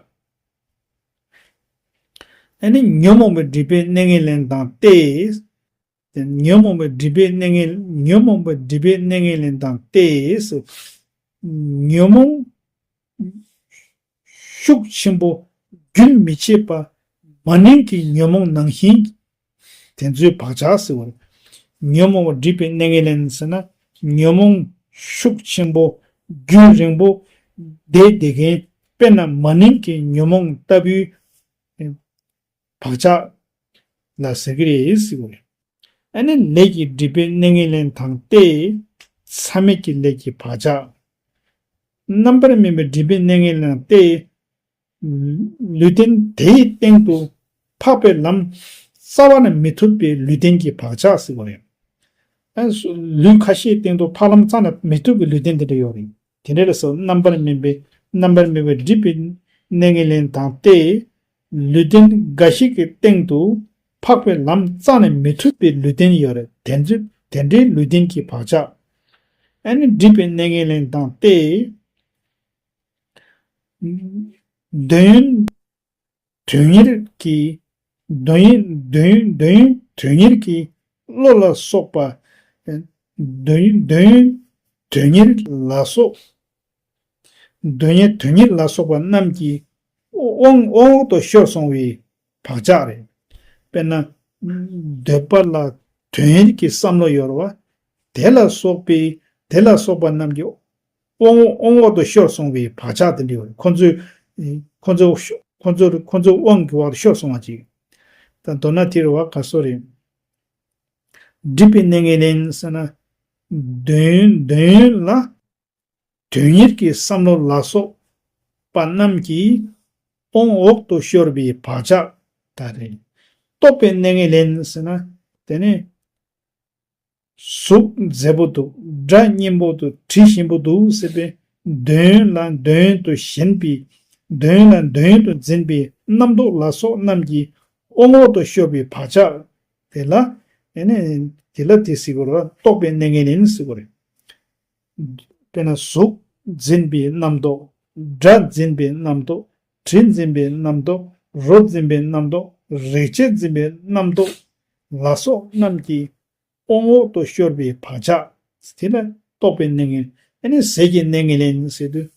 ཨ་ནི་ཉོན་མོངས་པའི་སྒྲིབ་པའི་གནས་ངན་ལེན་དང་སྟེ། ཉོན་མོངས་པའི་སྒྲིབ་པའི་གནས་ངན། ཉོན་མོངས་པའི་སྒྲིབ་པའི་གནས་ངན་ལེན་དང་སྟེ། ཉོན་མོངས་ཤུགས་ཆེན་པོ་རྒྱུན་མི་འཆད་པ་མ་ནིང་གི་ཉོན་མོངས་ནང་བཞིན་དེ་ཚོའི་བག་ཆགས་ཟེར་བ་རེད། ཉོན་མོངས་པ་སྒྲིབ་པའི་གནས་ངན་ལེན་ཟེར་ན། ཉོན་མོངས་ཤུགས་ཆེན་པོ་རྒྱུན་རིང་པོ་བསྡད་བསྡད་མཁན། དཔེར་ན་མ་ནིང་གི་ཉོན་མོངས་ལྟ་བུའི་བག་ཆགས་ལ་ཟེར་གྱི་རེད་ཟེར་བ་རེད། ཨ་ནི་ལས་ཀྱི་སྒྲིབ་པའི་གནས་ངན་ལེན་དང་སྟེ། མཚམས་མེད་ཀྱི་ལས་ཀྱི་བག་ཆགས། རྣམ་པར་སྨིན་པའི་སྒྲིབ་པའི་གནས་ངན་ལེན་དང་སྟེ། ལུས་རྟེན་དེའི་སྟེང་དུ་འཕགས་པའི་ལམ་རྩ་བ་ནས་མི་ཐུབ་པའི་ལུས་རྟེན་གྱི་བག་ཆགས་ཟེར་བ་རེད། ཨ་ལུས་ཁ་ཤས་སྟེང་དུ་འཕགས་ལམ་རྩ་ནས་མི་ཐུབ་པའི་ལུས་རྟེན་དེ་འདྲ་ཡོད་རེད། དེ་འདྲ་ལ་སོགས་རྣམ་པར་སྨིན་པའི། རྣམ་པར་སྨིན་པའི་སྒྲིབ་པའི་གནས་ངན་ལེན་དང་སྟེ། ལུས་རྟེན་འགའ་ཞིག་གི་སྟེང་དུ་འཕགས་པའི་ལམ་རྩ་ནས་མི་ཐུབ་པའི་ལུས་རྟེན་ཡོད་རེད། དེ་ཚོ་དེ་འདྲའི་ལུས་རྟེན་གྱི་བག་ཆགས། ཨ་ནི་སྒྲིབ་པའི་གནས་ངན་ལེན་དང་སྟེ། འདོད་ཡོན་དོན་གཉེར་གྱི། འདོད་ཡོན་འདོད་ཡོན་འདོད་ཡོན་དོན་གཉེར་གྱི་བློ་ལ་སོགས་པ། འདོད་ཡོན་འདོད་ཡོན་དོན་གཉེར་ལ་སོགས། འདོད་ཡོན་དོན་གཉེར་ལ་སོགས་པ་རྣམས་ཀྱི་དབང་དབང་འོག་ཏུ་ཤོར་སོང་བའི་བག་ཆགས་རེད། དཔེར་ན། འདོད་པ་ལ་དོན་གཉེར་གྱི་བསམ་བློ་ཡོད་རེད་བ། དེ་ལ་སོགས་པའི་དེ་ལ་སོགས་པ་རྣམས་ཀྱི་དབང་དབང་འོག་ཏུ་ཤོར་སོང་བའི་བག་ཆགས་དེ་འདྲ་ཡོད་རེད། ཁོ་ཚོའི་ཁོ་ཚོ་ཁོ་ཚོ་ཁོ་ཚོའི་དབང་གི་འོག་ཏུ་ཤོར་སོང་བ་ཅིག། ད་མདོར་ན་དེ་རེད་བ། ག་སོ་རེད། སྒྲིབ་པའི་གནས་ངན་ལེན་ཟེར་ན། འདོད་ཡོན་འདོད་ཡོན་ལ་དོན་གཉེར་གྱི་བསམ་བློ་ལ་སོགས་པ་རྣམས་ཀྱི་དབང་འོག་ཏུ་ཤོར་བའི་བག་ཆགས་དེ་རེད། རྟོག་པའི་གནས་ངན་ལེན་ཟེར་ན། དེ་ནི་གཟུགས་མཛེས་པོ་འདུག། སྒྲ་སྙན་པོ་འདུག། དྲི་ཞིམ་པོ་འདུག་ཟེར་བའི་འདོད་ཡོན་ལ་འདོད་ཡོན་དུ་ཞེན་པའི། འདོད་ཡོན་ལ་འདོད་ཡོན་དུ་འཛིན་པའི་རྣམ་རྟོག་ལ་སོགས་རྣམས་ཀྱི་དབང་འོག་ཏུ་ཤོར་བའི་བག་ཆགས་དེ་ལ། ཨ་ནི་དེ་ལ་དེ་ཟེར་གྱི་རེད་བ། རྟོག་པའི་གནས་ངན་ལེན་ཟེར་གྱི་རེད། དཔེར་ན་གཟུགས་འཛིན་པའི་རྣམ་རྟོག། སྒྲ་འཛིན་པའི་རྣམ་རྟོག། དྲི་འཛིན་པའི་རྣམ་རྟོག། རོ་འཛིན་པའི་རྣམ་རྟོག། རེག་བྱ་འཛིན་པའི་རྣམ་རྟོག་ལ་སོགས་རྣམས་ཀྱི་དབང་འོག་ཏུ་ཤོར་བའི་བག་ཆགས། དེ་ལ་རྟོག་པའི་གནས་ངན། ཨ་ནི་ཟས་ཀྱི་གནས་ངན་ལེན་ཟེར་དུས།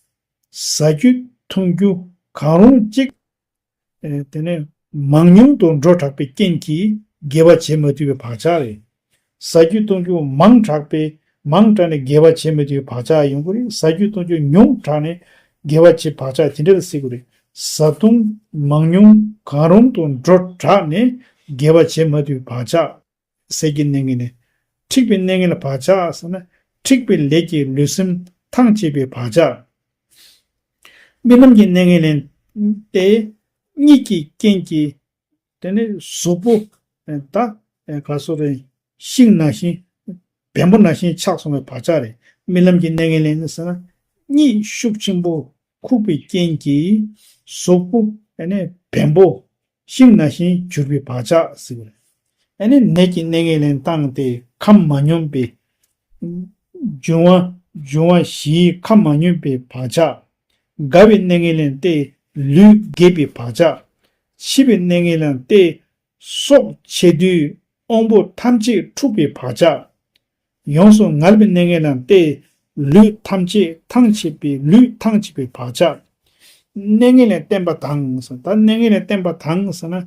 ཟ་རྒྱུ་འཐུང་རྒྱུ་གང་རུང་གཅིག། ཨེ་དེ་ནས་མང་ཉུང་དུ་འགྲོ་དྲགས་པའི་རྐྱེན་གྱིས་དགེ་བ་བྱེད་མ་ཐུབ་པའི་བག་ཆགས་རེད། ཟ་རྒྱུ་འཐུང་རྒྱུ་མང་དྲགས་པའི་མང་དྲགས་ནས་དགེ་བ་བྱེད་མ་ཐུབ་པའི་བག་ཆགས་ཡོང་གི་རེད། ཟ་རྒྱུ་འཐུང་རྒྱུ་ཉུང་དྲགས་ནས་དགེ་བ་བྱེད་བག་ཆགས་དེ་འདྲ་ལ་ཟེར་གི་རེད། ཟ་འཐུང་མང་ཉུང་གང་རུང་དུ་འགྲོ་དྲགས་ནས་དགེ་བ་བྱེད་མ་ཐུབ་པའི་བག་ཆགས། ཟས་ཀྱི་གནས་ངན་ལེན། འཁྲིག་པའི་གནས་ངན་ལ་བག་ཆགས་ཟེར་ན། འཁྲིག་པའི་ལས་ཀྱིས་ལུས་སེམས་ཐང་ཆད་པའི་བག་ཆགས། རྨི་ལམ་གྱི་གནས་ངན་ལེན་ཏེ། གཉིད་ཀྱི་རྐྱེན་གྱིས་དེ་ནས་གཟུགས་པོ་ད་ག་སོ་རེ་ཤིང་ནང་བཞིན་བེམ་པོ་ནང་བཞིན་ཆགས་སོང་བའི་བག་ཆགས་རེད། རྨི་ལམ་གྱི་གནས་ངན་ལེན་ཟེར་ན། གཉིད་ཤུགས་ཆེན་པོ་ ཁུག་པའི་རྐྱེན་གྱིས་གཟུགས་པོ་ཨ་ནི་བེམ་པོ་ཤིང་ནང་བཞིན་གྱུར་པའི་བག་ཆགས་ཟེར་བ་རེད། ཨ་ནི་ནད་ཀྱི་གནས་ངན་ལེན་བཏང་སྟེ་ཁམས་མ་སྙོམས་པའི་འབྱུང་བ་འབྱུང་བ་བཞིའི་ཁམས་མ་སྙོམས་པའི་བག་ཆགས། རྒ་བའི་གནས་ངན་ལེན་ཏེ་ལུས་རྒས་པའི་བག་ཆགས། འཆི་བའི་གནས་ངན་ལེན་ཏེ་སྲོག་ཆད་དུས་དབང་པོ་ཐམས་ཅད་འཁྲུགས་པའི་བག་ཆགས། ཡོངས་སུ་ངལ་བའི་གནས་ངན་ལེན་ཏེ་ལུས་ཐམས་ཅད་ཐང་ཆད་པའི་ལུས་ཐང་ཆད་པའི་བག་ཆགས། གནས་ངན་ལེན་བསྟེན་པ་དང་ཟེར། ད་གནས་ངན་ལེན་བསྟེན་པ་དང་ཟེར་ན།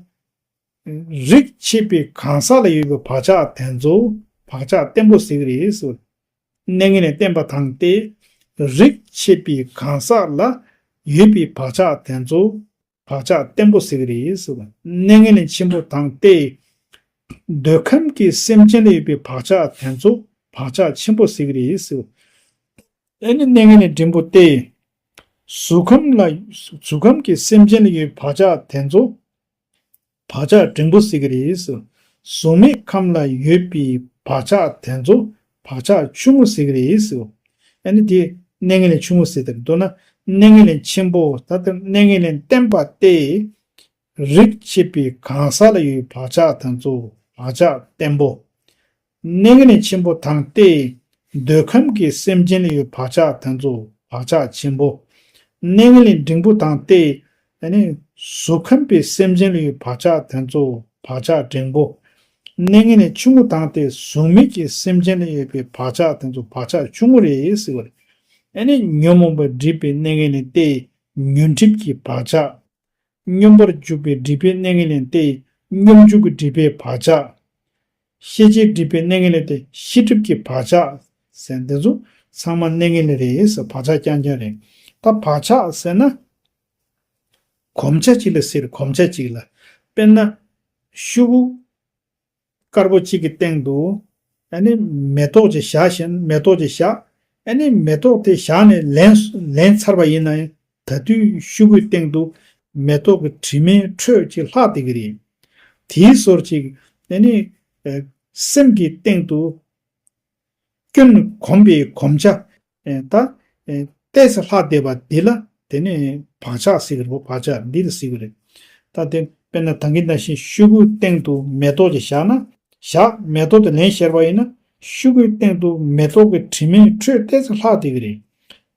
རིགས་ཆད་པའི་གང་ཟག་ལ་ཡོད་པའི་བག་ཆགས་དེ་ཚོ་བག་ཆགས་བརྟན་པོ་ཟེར་གྱི་རེད་ཟེར། གནས་ངན་ལེན་བསྟེན་པ་དང་སྟེ། རིགས་ཆད་པའི་གང་ཟག་ལ་ཡོད་པའི་བག་ཆགས་དེ་ཚོ་བག་ཆགས་བརྟན་པོ་ཟེར་གྱི་རེད་ཟེར། གནས་ངན་ལེན་ཆེན་པོ་དང་སྟེ། འདོད་ཁམས་ཀྱི་སེམས་ཅན་ལ་ཡོད་པའི་བག་ཆགས་དེ་ཚོ་བག་ཆགས་ཆེན་པོ་ཟེར་གྱི་རེད་ཟེར། ཨ་ནི་གནས་ངན་ལེན་འབྲིང་པོ་སྟེ། གཟུགས་ཁམས་ལ་གཟུགས་ཁམས་ཀྱི་སེམས་ཅན་ལ་ཡོད་པའི་བག་ཆགས་དེ་ཚོ་བག་ཆགས་འབྲིང་པོ་ཟེར་གྱི་རེད། གཟུགས་མེད་ཁམས་ལ་ཡོད་པའི་བག་ཆགས་དེ་ཚོ་བག་ཆགས་ཆུང་ངུ་ཟེར་གྱི་རེད། ཨ་ནི་དེ་གནས་ངན་ལེན་ཆུང་ངུ་ཟེར་དེ་མདོར་ན་གནས་ངན་ལེན་ཆེན་པོ། ད་ལྟ་གནས་ངན་ལེན་བསྟེན་པ་སྟེ། རིགས་ཆད་པའི་གང་ཟག་ལ་ཡོད་པའི་བག་ཆགས་དེ་ཚོ་བག་ཆགས་བརྟན་པོ། གནས་ངན་ལེན་ཆེན་པོ་དང་སྟེ། འདོད་ཁམས་ཀྱི་སེམས་ཅན་ལ་ཡོད་པའི་བག་ཆགས་དེ་ཚོ་བག་ཆགས་ཆེན་པོ། གནས་ངན་ལེན་འབྲིང་པོ་དང་སྟེ། ཨ་ནི་གཟུགས་ཁམས་པའི་སེམས་ཅན་ལ་ཡོད་པའི་བག་ཆགས་དེ་ཚོ་བག་ཆགས་འབྲིང་པོ། གནས་ངན་ལེན་ཆུང་ངུ་དང་སྟེ་གཟུགས་མེད་ཀྱི་སེམས་ཅན་ལ་ཡོད་པའི་བག་ཆགས་དེ་ཚོ་བག་ཆགས་ཆུང་ངུ་རེད་ཟེར་བ་རེད། ཨ་ནི་ཉོན་མོངས་པ་སྒྲིབ་པའི་གནས་ངན་ལེན་ཏེ་ཉོན་སྒྲིབ་ཀྱི་བག་ཆགས། སྙོམས་པར་འཇུག་པའི་སྒྲིབ་པའི་གནས་ངན་ལེན་ཏེ། སྙོམས་འཇུག་གི་སྒྲིབ་པའི་བག་ཆགས། ཤེས་བྱའི་སྒྲིབ་པའི་གནས་ངན་ལེན་ཏེ། ཤེས་སྒྲིབ་ཀྱི་བག་ཆགས་ཟེར། འདི་ཚོ་ཚང་མ་གནས་ངན་ལེན་རེད་ཟེར། བག་ཆགས་རྐྱང་རྐྱང་རེད། ད་བག་ཆགས་ཟེར་ན། གོམས་ཆ་གཅིག་ལ་ཟེར། གོམས་ཆ་གཅིག་ལ། དཔེར་ན། ཤོག་གུ་དཀར་པོ་གཅིག་གི་སྟེང་དུ། ཨ་ནི་མེ་ཏོག་ཅིག་བཞག་བཞིན། མེ་ཏོག་ཅིག་བཞག་ཨ་ནི་མེ་ཏོག་དེ་བཞག་ནས་ལན་ལན་ཚར་བ་ཡིན་ན་ཡང་། ད་དུས་ཤོག་གུའི་སྟེང་དུ་མེ་ཏོག་གི་དྲི་མའི་ཁྲོད་ཅིག་ལྷག་བསྡད་ཀྱི་རེད། དེའི་ཟུར་ཅིག་ཨ་ནི་སེམས་ཀྱི་སྟེང་དུ་སྐྱོན་གོམས་པའི་གོམས་ཆ་ད་ཏོག་ཙམ་ལྷག་བསྡད་པ་འདི་ལ་དེ་ནས་བག་ཆགས་ཟེར་གྱི་རེད། བག་ཆགས་འདི་ལ་ཟེར་གྱི་རེད། ད་དེ་དཔེར་ན་ད་གིན་ནང་བཞིན་ཤོག་གུའི་སྟེང་དུ་མེ་ཏོག་ཅིག་བཞག་ན། བཞག་མེ་ཏོག་དེ་ལན་བཤར་བ་ཡིན་ན། ཤོག་གུའི་སྟེང་དུ་མེ་ཏོག་གི་དྲི་མའི་ཁྲོད་ཏོག་ཙམ་ལྷག་བསྡད་ཀྱི་རེད།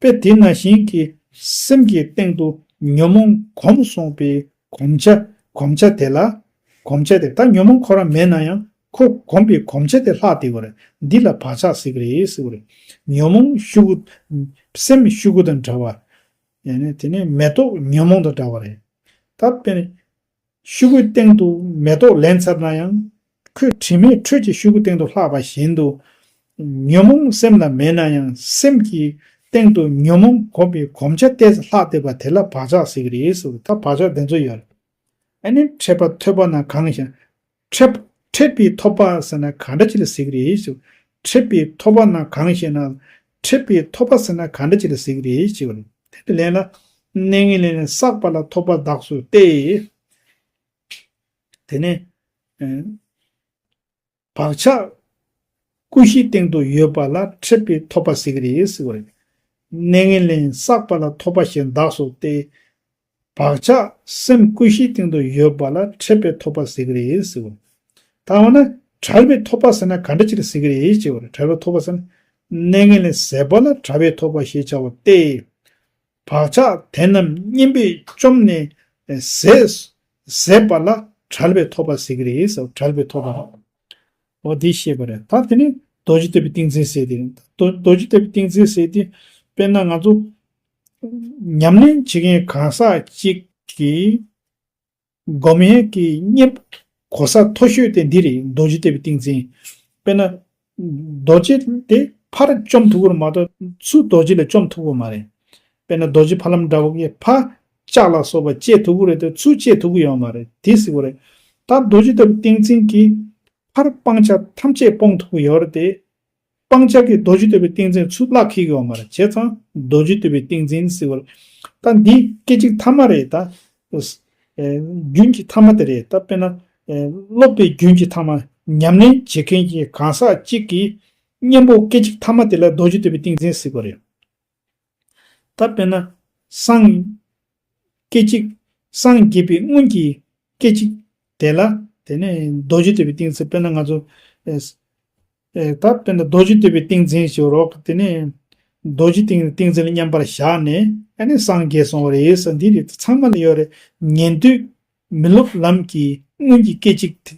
དཔེ་དེ་ནང་བཞིན་གྱི་སེམས་ཀྱི་སྟེང་དུ་ཉོན་མོངས་གོམས་སོང་པའི་གོམས་ཆ། གོམས་ཆ་དེ་ལ། གོམས་ཆ་དེ་ད་ཉོན་མོངས་ཁོ་རང་མེད་ན་ཡང་ཁོ་གོམས་པའི་གོམས་ཆ་དེ་ལྷག་བསྡད་ཀྱི་རེད། འདི་ལ་བག་ཆགས་ཟེར་གྱི་རེད་ཟེར་གྱི་རེད། ཉོན་མོངས་ཤོག་གུ། སེམས་ཤོག་གུ་དང་འདྲ་བ། ཡང་ན་དེ་ནས་མེ་ཏོག་ཉོན་མོངས་དང་འདྲ་བ་རེད། ད་དཔེར་ན། ཤོག་གུའི་སྟེང་དུ་མེ་ཏོག་ལན་ཚར་ན་ཡང་། ཁོས་དྲི་མའི་ཁྲོད་ཀྱི་ཤོག་གུའི་སྟེང་དུ་ལྷག་པ་བཞིན་དུ། ཉོན་མོངས་སེམས་ལ་མེད་ན་ཡང་སེམས་ཀྱི་སྟེང་དུ་ཉོན་མོངས་གོམས་པའི་གོམས་ཆ་ཏོག་ཙམ་ལྷག་བསྡད་པ་དེ་ལ་བག་ཆགས་ཟེར་གྱི་རེད་ཟེར། ད་བག་ཆགས་དེ་ཚོ་ཡོད་རེད། ཨ་ནི་འཕྲད་པ་ཐོས་པ་ན་གང་ཞེ་ན། འཕྲད་འཕྲད་པའི་ཐོབ་པ་ཟེར་ན་གང་འདྲ་ཅིག་ལ་ཟེར་གྱི་རེད་ཟེར། འཕྲད་པའི་ཐོབ་པ་ན་གང་ཞེ་ན། འཕྲད་པའི་ཐོབ་པ་ཟེར་ན་གང་འདྲ་ཅིག་ལ་ཟེར་གྱི་རེད་ཟེར་བ་རེད། དེ་ལན་ལ། གནས་ངན་ལེན་བསགས་པ་ལ་ཐོབ་པ་གདགས་སོ་སྟེ། དེ་ནས། ཨ། བག་ཆགས་ཀུན་གཞིའི་སྟེང་དུ་ཡོད་པ་ལ་འཕྲད་པའི་ཐོབ་པ་ཟེར་གྱི་རེད་ཟེར་བ་རེད། གནས་ངན་ལེན་བསགས་པ་ལ་ཐོབ་པ་ཞེས་གདགས་སོ་སྟེ། བག་ཆགས་སེམས་ཀུན་གཞིའི་སྟེང་དུ་ཡོད་པ་ལ་འཕྲད་པའི་ཐོབ་པ་ཟེར་གྱི་རེད་ཟེར་བ་རེད། ད་འོ་ན་བྲལ་བའི་ཐོབ་པ་ཟེར་ན་ག་འདྲ་ཅིག་ལ་ཟེར་གྱི་རེད་ཟེར་བ་རེད། བྲལ་བའི་ཐོབ་པ་ཟེར་ན། གནས་ངན་ལེན་ཟད་པ་ལ་བྲལ་བའི་ཐོབ་པ་ཞེས་བྱ་བ་སྟེ། བག་ཆགས་དེ་རྣམས་གཉེན་པོས་བཅོམ་ནས་ཟད་ཟད་པ་ལ་བྲལ་བའི་ཐོབ་པ་ཟེར་གྱི་རེད་ཟེར། བྲལ་བའི་ཐོབ་པ། འོ་དེ་ཤེས་པ་རེད། ད་དེ་ནི་རྡོ་རྗེ་ཐེག་པའི་ཏིང་འཛིན་ཟེར་དེ་རེད། རྡོ་རྡོ་རྗེ་ཐེག་པའི་ཏིང་འཛིན་ཟེར་དེ་དཔེར་ན་ང་ཚོ་ཉམས་ལེན་བྱེད་མཁན་གང་ཟག་གཅིག་གིས། སྒོམ་ཡས་ཀྱི་གཉེན་པོ་གོ་ས་མཐོ་ཤོས་དེ་འདི་རེད། རྡོ་རྗེ་ཐེག་པའི་ཏིང་འཛིན། དཔེར་ན། རྡོ་རྗེ་དེ་ཕར་བཅོམ་ཐུབ་ཀྱི་རེད་མ་གཏོགས་ཚུར་རྡོ་རྗེ་ལ་བཅོམ་ཐུབ་ཀྱི་མ་རེད། དཔེར་ན་རྡོ་རྗེ་ཕ་ལམ་འདྲ་བོ་གིས་ཕར་ལྕགས་ལ་སོགས་པ་བཅད་ཐུབ་ཀྱི་རེད་དེ་ཚུར་བཅད་ཐུབ་ཀྱི་ཡོད་མ་རེད། དེ་ཟེར་གྱི་རེད། ད་རྡོ་རྗེ་ཐེག་པའི་ཏིང་འཛིན་གྱིས་ཕར་སྤང་བྱ་ཐམས་ཅད་སྤོང་ཐུབ་ཀྱི་ཡོད་རེད་དེ། སྤང་བྱ་གི་རྡོ་རྗེ་ཐེག་པའི་ཏིང་འཛིན་ཚུར་བརླག་ཁེགས་ཡོད་མ་རེད། བྱས་ཙང་རྡོ་རྗེ་ཐེག་པའི་ཏིང་འཛིན་ཟེར་བ་རེད། ད་འདི་སྐད་ཅིག་ཐ་མ་རེད་ད། ཨེ། རྒྱུན་གྱི་ཐ་མ་དེ་རེད། ད་དཔེར་ན། ཨེ། སློབ་པའི་རྒྱུན་གྱི་ཐ་མ། ཉམས་ལེན་བྱེད་མཁན་གྱི་གང་ཟག་གཅིག་གི་གཉེན་པོ་སྐད་ཅིག་ཐ་མ་དེ་ལ་རྡོ་རྗེ་ཐེག་པའི་ཏིང་འཛིན་ཟེར་བ་རེད། ད་དཔེར་ན། སངས་རྒྱས་གཅིག་སངས་རྒྱས་པའི་སྔོན་གྱི་སྐད་ཅིག་དེ་ལ་དེ་ནས་རྡོ་རྗེ་ཐེག་པའི་ཏིང་འཛིན། དཔེར་ན་ང་ཚོ་ཨེ་ཨེ་ད་དཔེར་ན་རྡོ་རྗེ་ཐེག་པའི་ཏིང་འཛིན་ཞེས་རོགས། དེ་ནས་རྡོ་རྗེ་ཏིང་ཏིང་འཛིན་ལ་མཉམ་པར་བཞག་ནས་ཨ་ནི་སངས་རྒྱས་སོང་བ་རེད་ཟེར། འདི་རེད། ཚང་མ་ལ་ཡོད་རེད། ཉན་ཐོས་མི་སློབ་ལམ་གྱི་སྔོན་གྱི་སྐད་ཅིག་དེ།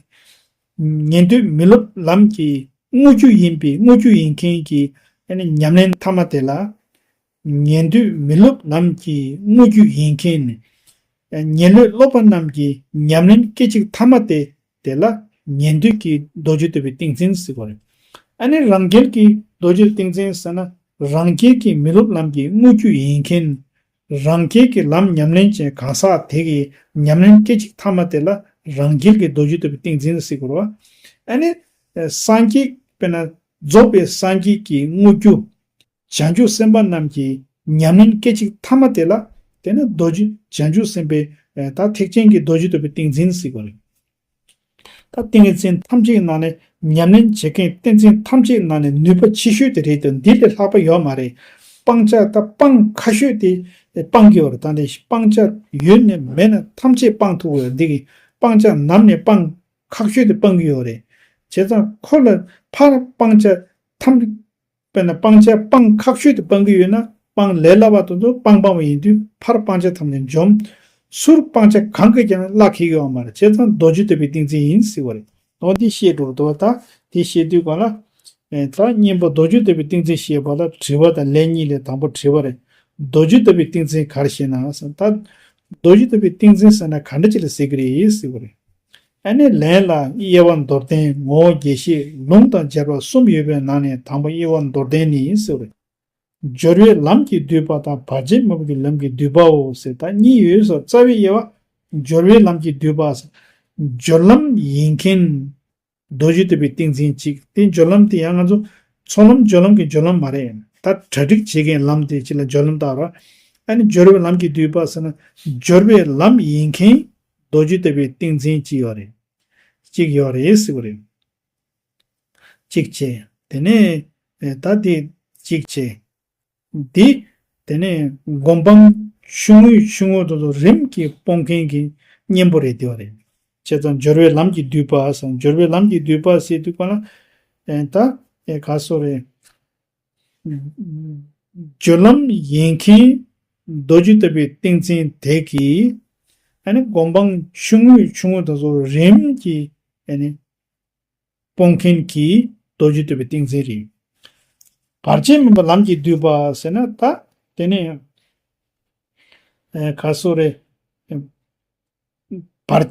ཉན་ཐོས་མི་སློབ་ལམ་གྱི་དངོས་རྒྱུ་ཡིན་པའི་དངོས་རྒྱུ་ཡིན་མཁན་གྱི་ཨ་ནི་ཉམས་ལེན་ཐ་མ་དེ་ལ། ཉན་ཐོས་མི་སློབ་ལམ་གྱི་དངོས་རྒྱུ་ཡིན་མཁན། ཉན་ཐོས་སློབ་པ་རྣམས་ཀྱི་ཉམས་ལེན་སྐད་ཅིག་ཐ་མ་དེ་དེ་ལ་ཉན་ཐོས་ཀྱི་རྡོ་རྗེ་ཐེག་པའི་ཏིང་འཛིན་ཟེར་བ་རེད། ཨ་ནི་རང་རྒྱལ་གྱི་རྡོ་རྗེ་ཏིང་འཛིན་ཟེར་ན། རང་རྒྱལ་གྱི་མི་སློབ་ལམ་གྱི་དངོས་རྒྱུ་ཡིན་མཁན། རང་རྒྱལ་གྱི་ལམ་ཉམས་ལེན་བྱེད་གང་ཟག་དེ་གི་ཉམས་ལེན་སྐད་ཅིག་ཐ་མ་དེ་ལ་རང་རྒྱལ་གྱི་རྡོ་རྗེ་ཐེག་པའི་ཏིང་འཛིན་ཟེར་དགོས་རེད་བ། ཨ་ནི་སངས་རྒྱས། དཔེར་ན་རྫོགས་པའི་སངས་རྒྱས་ཀྱི་དངོས་རྒྱུ། བྱང་ཆུབ་སེམས་དཔའ་རྣམས་ཀྱི་ཉམས་ལེན་སྐད་ཅིག་ཐ་མ་དེ་ལ་དེ་ནི་རྡོ་རྗེ། བྱང་ཆུབ་སེམས་དཔའི་ད་ཐེག་ཆེན་གྱི་རྡོ་རྗེ་ཐེག་པའི་ཏིང་འཛིན་ཟེར་དགོས་རེད། ད་ཏིང་ངེ་འཛིན་ཐམས་ཅད་ནང་ནས། ཉམས་ལེན་བྱེད་མཁན་ཏིང་འཛིན་ཐམས་ཅད་ནང་ནས་ནུས་པ་ཆེ་ཤོས་དེ་རེད་དེ། འདི་ལས་ལྷག་པ་ཡོད་མ་རེད། སྤང་བྱ་ད་སྤང་ཁག་ཤོས་དེ་སྤང་གི་ཡོད་རེད། ད་འདི་སྤང་བྱ་ཡོད་ནས་མེད་ན་ཐམས་ཅད་སྤང་ཐུབ་ཡོད། འདི་གི་སྤང་བྱ་ནམ་ནས་སྤང་ཁག་ཤོས་དེ་སྤང་གི་ཡོད་རེད། བྱས་ཙང་ཁོ་ལ་ཕར་སྤང་བྱ་ཐམས། དཔེར་ན་སྤང་བྱ་སྤང་ཁག་ཤོས་དེ་སྤང་གི་ཡོད་ན། སྤང་ལས་སླ་བ་དེ་ཚོ་སྤང་སྤངས་པ་ཡིན་དུས་ཕར་སྤང་བྱ་ཐམས་ཅད་འཇོམས། ཚུར་སྤང་བྱ་གང་གིས་ཀྱང་བརླག་གི་ཡོད་མ་རེད། བྱས་ཙང་རྡོ་རྗེ་ཐེག་པའི་ཏིང་འཛིན་ཡིན་ཟེར་བ་རེད། འོ་འདི་བཤད་འགྲོ་འདུག་ད་འདི་བཤད་དུས་གང་ལ། ཨེ་ད་གཉེན་པོ་རྡོ་རྗེ་ཐེག་པའི་ཏིང་འཛིན་བཤད་པ་ལ་དྲི་བ་དང་ལན་གཉིས་ལས་དང་པོ་དྲི་བ་རེད། རྡོ་རྗེ་ཐེག་པའི་ཏིང་འཛིན་ག་རེ་ཞེ་ན་ཟེར། ད་རྡོ་རྗེ་ཐེག་པའི་ཏིང་འཛིན་ཟེར་ན་ག་འདྲ་ཅིག་ལ་ཟེར་གི་རེད་ཟེར་བ་རེད། ཨ་ནི་ལན་ལ་དབྱེ་བ་མདོར་བསྟན། ངོ་བོ་རྒྱས་བཤད། ལུང་དང་སྦྱར་བ་གསུམ་ཡོད་པའི་ནང་ནས་དང་པོ་དབྱེ་བ་མདོར་བསྟན་ནི་ཟེར་བ་རེད། སྦྱོར་བའི་ལམ་གྱིས་བསྡུས་པ་དང་བར་ཆད་མེད་པ་གི་ལམ་གྱིས་བསྡུས་པའོ་ཟེར། ད་གཉིས་ཡོད་ཟེར། རྩ་བའི་དབྱེ་བ། སྦྱོར་བའི་ལམ་གྱིས་བསྡུས་པ་ཟེར། སྦྱོར་ལམ་ཡིན་མཁན་རྡོ་རྗེ་ཐེག་པའི་ཏིང་འཛིན་གཅིག་དེ་སྦྱོར་ལམ་དེ་ཡང་ང་ཚོ་ཚོགས་ལམ་སྦྱོར་ལམ་གྱི་སྦྱོར་ལམ་མ་རེད། ད་གྲ་སྒྲིག་བྱེད་མཁན་ལམ་དེ་གཅིག་ལ་སྦྱོར་ལམ་བཏགས་ར། ཨ་ནི་སྦྱོར་བའི་ལམ་གྱིས་བསྡུས་པ་ཟེར་ན། སྦྱོར་བའི་ལམ་ཡིན་མཁན་རྡོ་རྗེ་ཐེག་པའི་ཏིང་འཛིན་གཅིག་ཡོད་རེད། གཅིག་ཡོད་རེད་ཟེར་བ་རེད། གཅིག་བྱས། དེ་ནས་ཨེ་ད་དེ་གཅིག་བྱས། འདི་དེ་ནས་སྒོམ་སྤང་ཆུང་ངུའི་ཆུང་ངུ་དེ་ཚོ་རིམ་གྱིས་སྤོང་མཁན་གྱི་གཉེན་པོ་རེད་བསྡད་པ་རེད། བྱས་ཙང་སྦྱོར་བའི་ལམ་གྱིས་བསྡུས་པ་ཟེར། སྦྱོར་བའི་ལམ་གྱིས་བསྡུས་པ་ཟེར་དུས་གང་ལ་ཨེ་ད་ཨེ་ག་སོ་རེད། སྦྱོར་ལམ་ཡིན་མཁན་རྡོ་རྗེ་ཐེག་པའི་ཏིང་འཛིན་དེ་གིས་ཨ་ནི་སྒོམ་སྤང་ཆུང་ངུའི་ཆུང་ངུ་དེ་ཚོ་རིམ་གྱིས་ཨ་ནི་སྤོང་མཁན་གྱི་རྡོ་རྗེ་ཐེག་པའི་ཏིང་འཛིན་རེད། བར་ཆད་མེད་པའི་ལམ་གྱིས་བསྡུས་པ་ཟེར་ན། ད་དེ་ནས་ཨེ་ག་སོ་རེད། བར་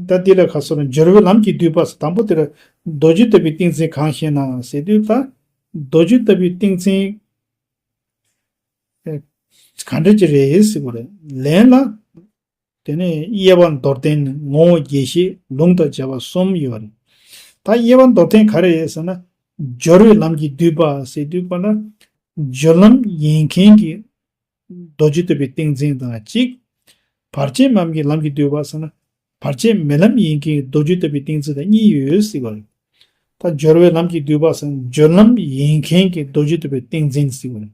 ད་འདི་ལ་ག་སོ་རེད། སྦྱོར་བའི་ལམ་གྱིས་བསྡུས་པ་ཟེར། དང་པོ་དེ་ལ་རྡོ་རྗེ་ཐེག་པའི་ཏིང་འཛིན་གང་ཞེ་ན་ཟེར་དུས། ད་རྡོ་རྗེ་ཐེག་པའི་ཏིང་འཛིན་ཨེ་ག་འདྲ་ཅིག་རེད་ཟེར་བ་རེད། ལན་ལ། དེ་ནས་དབྱེ་བ་མདོར་བསྟན། ངོ་བོ་རྒྱས་བཤད། ལུང་དང་སྦྱར་བ་གསུམ་ཡོད་རེད། ད་དབྱེ་བ་མདོར་བསྟན་ག་རེ་རེད་ཟེར་ན། སྦྱོར་བའི་ལམ་གྱིས་བསྡུས་པ་ཟེར་དུས་གང་ལ། སྦྱོར་ལམ་ཡིན་མཁན་གྱི་རྡོ་རྗེ་ཐེག་པའི་ཏིང་འཛིན་དང་གཅིག་བར་ཆད་མེད་པའི་ལམ་གྱིས་བསྡུས་པ་ཟེར་ན། བར་ཆད་མེད་ལམ་ཡིན་མཁན་རྡོ་རྗེ་ཐེག་པའི་ཏིང་འཛིན་དང་གཉིས་ཡོད་ཟེར་བ་རེད། ད་སྦྱོར་བའི་ལམ་གྱིས་བསྡུས་པ་ཟེར་ན། སྦྱོར་ལམ་ཡིན་མཁན་གྱི་རྡོ་རྗེ་ཐེག་པའི་ཏིང་འཛིན་ཟེར་བ་རེད།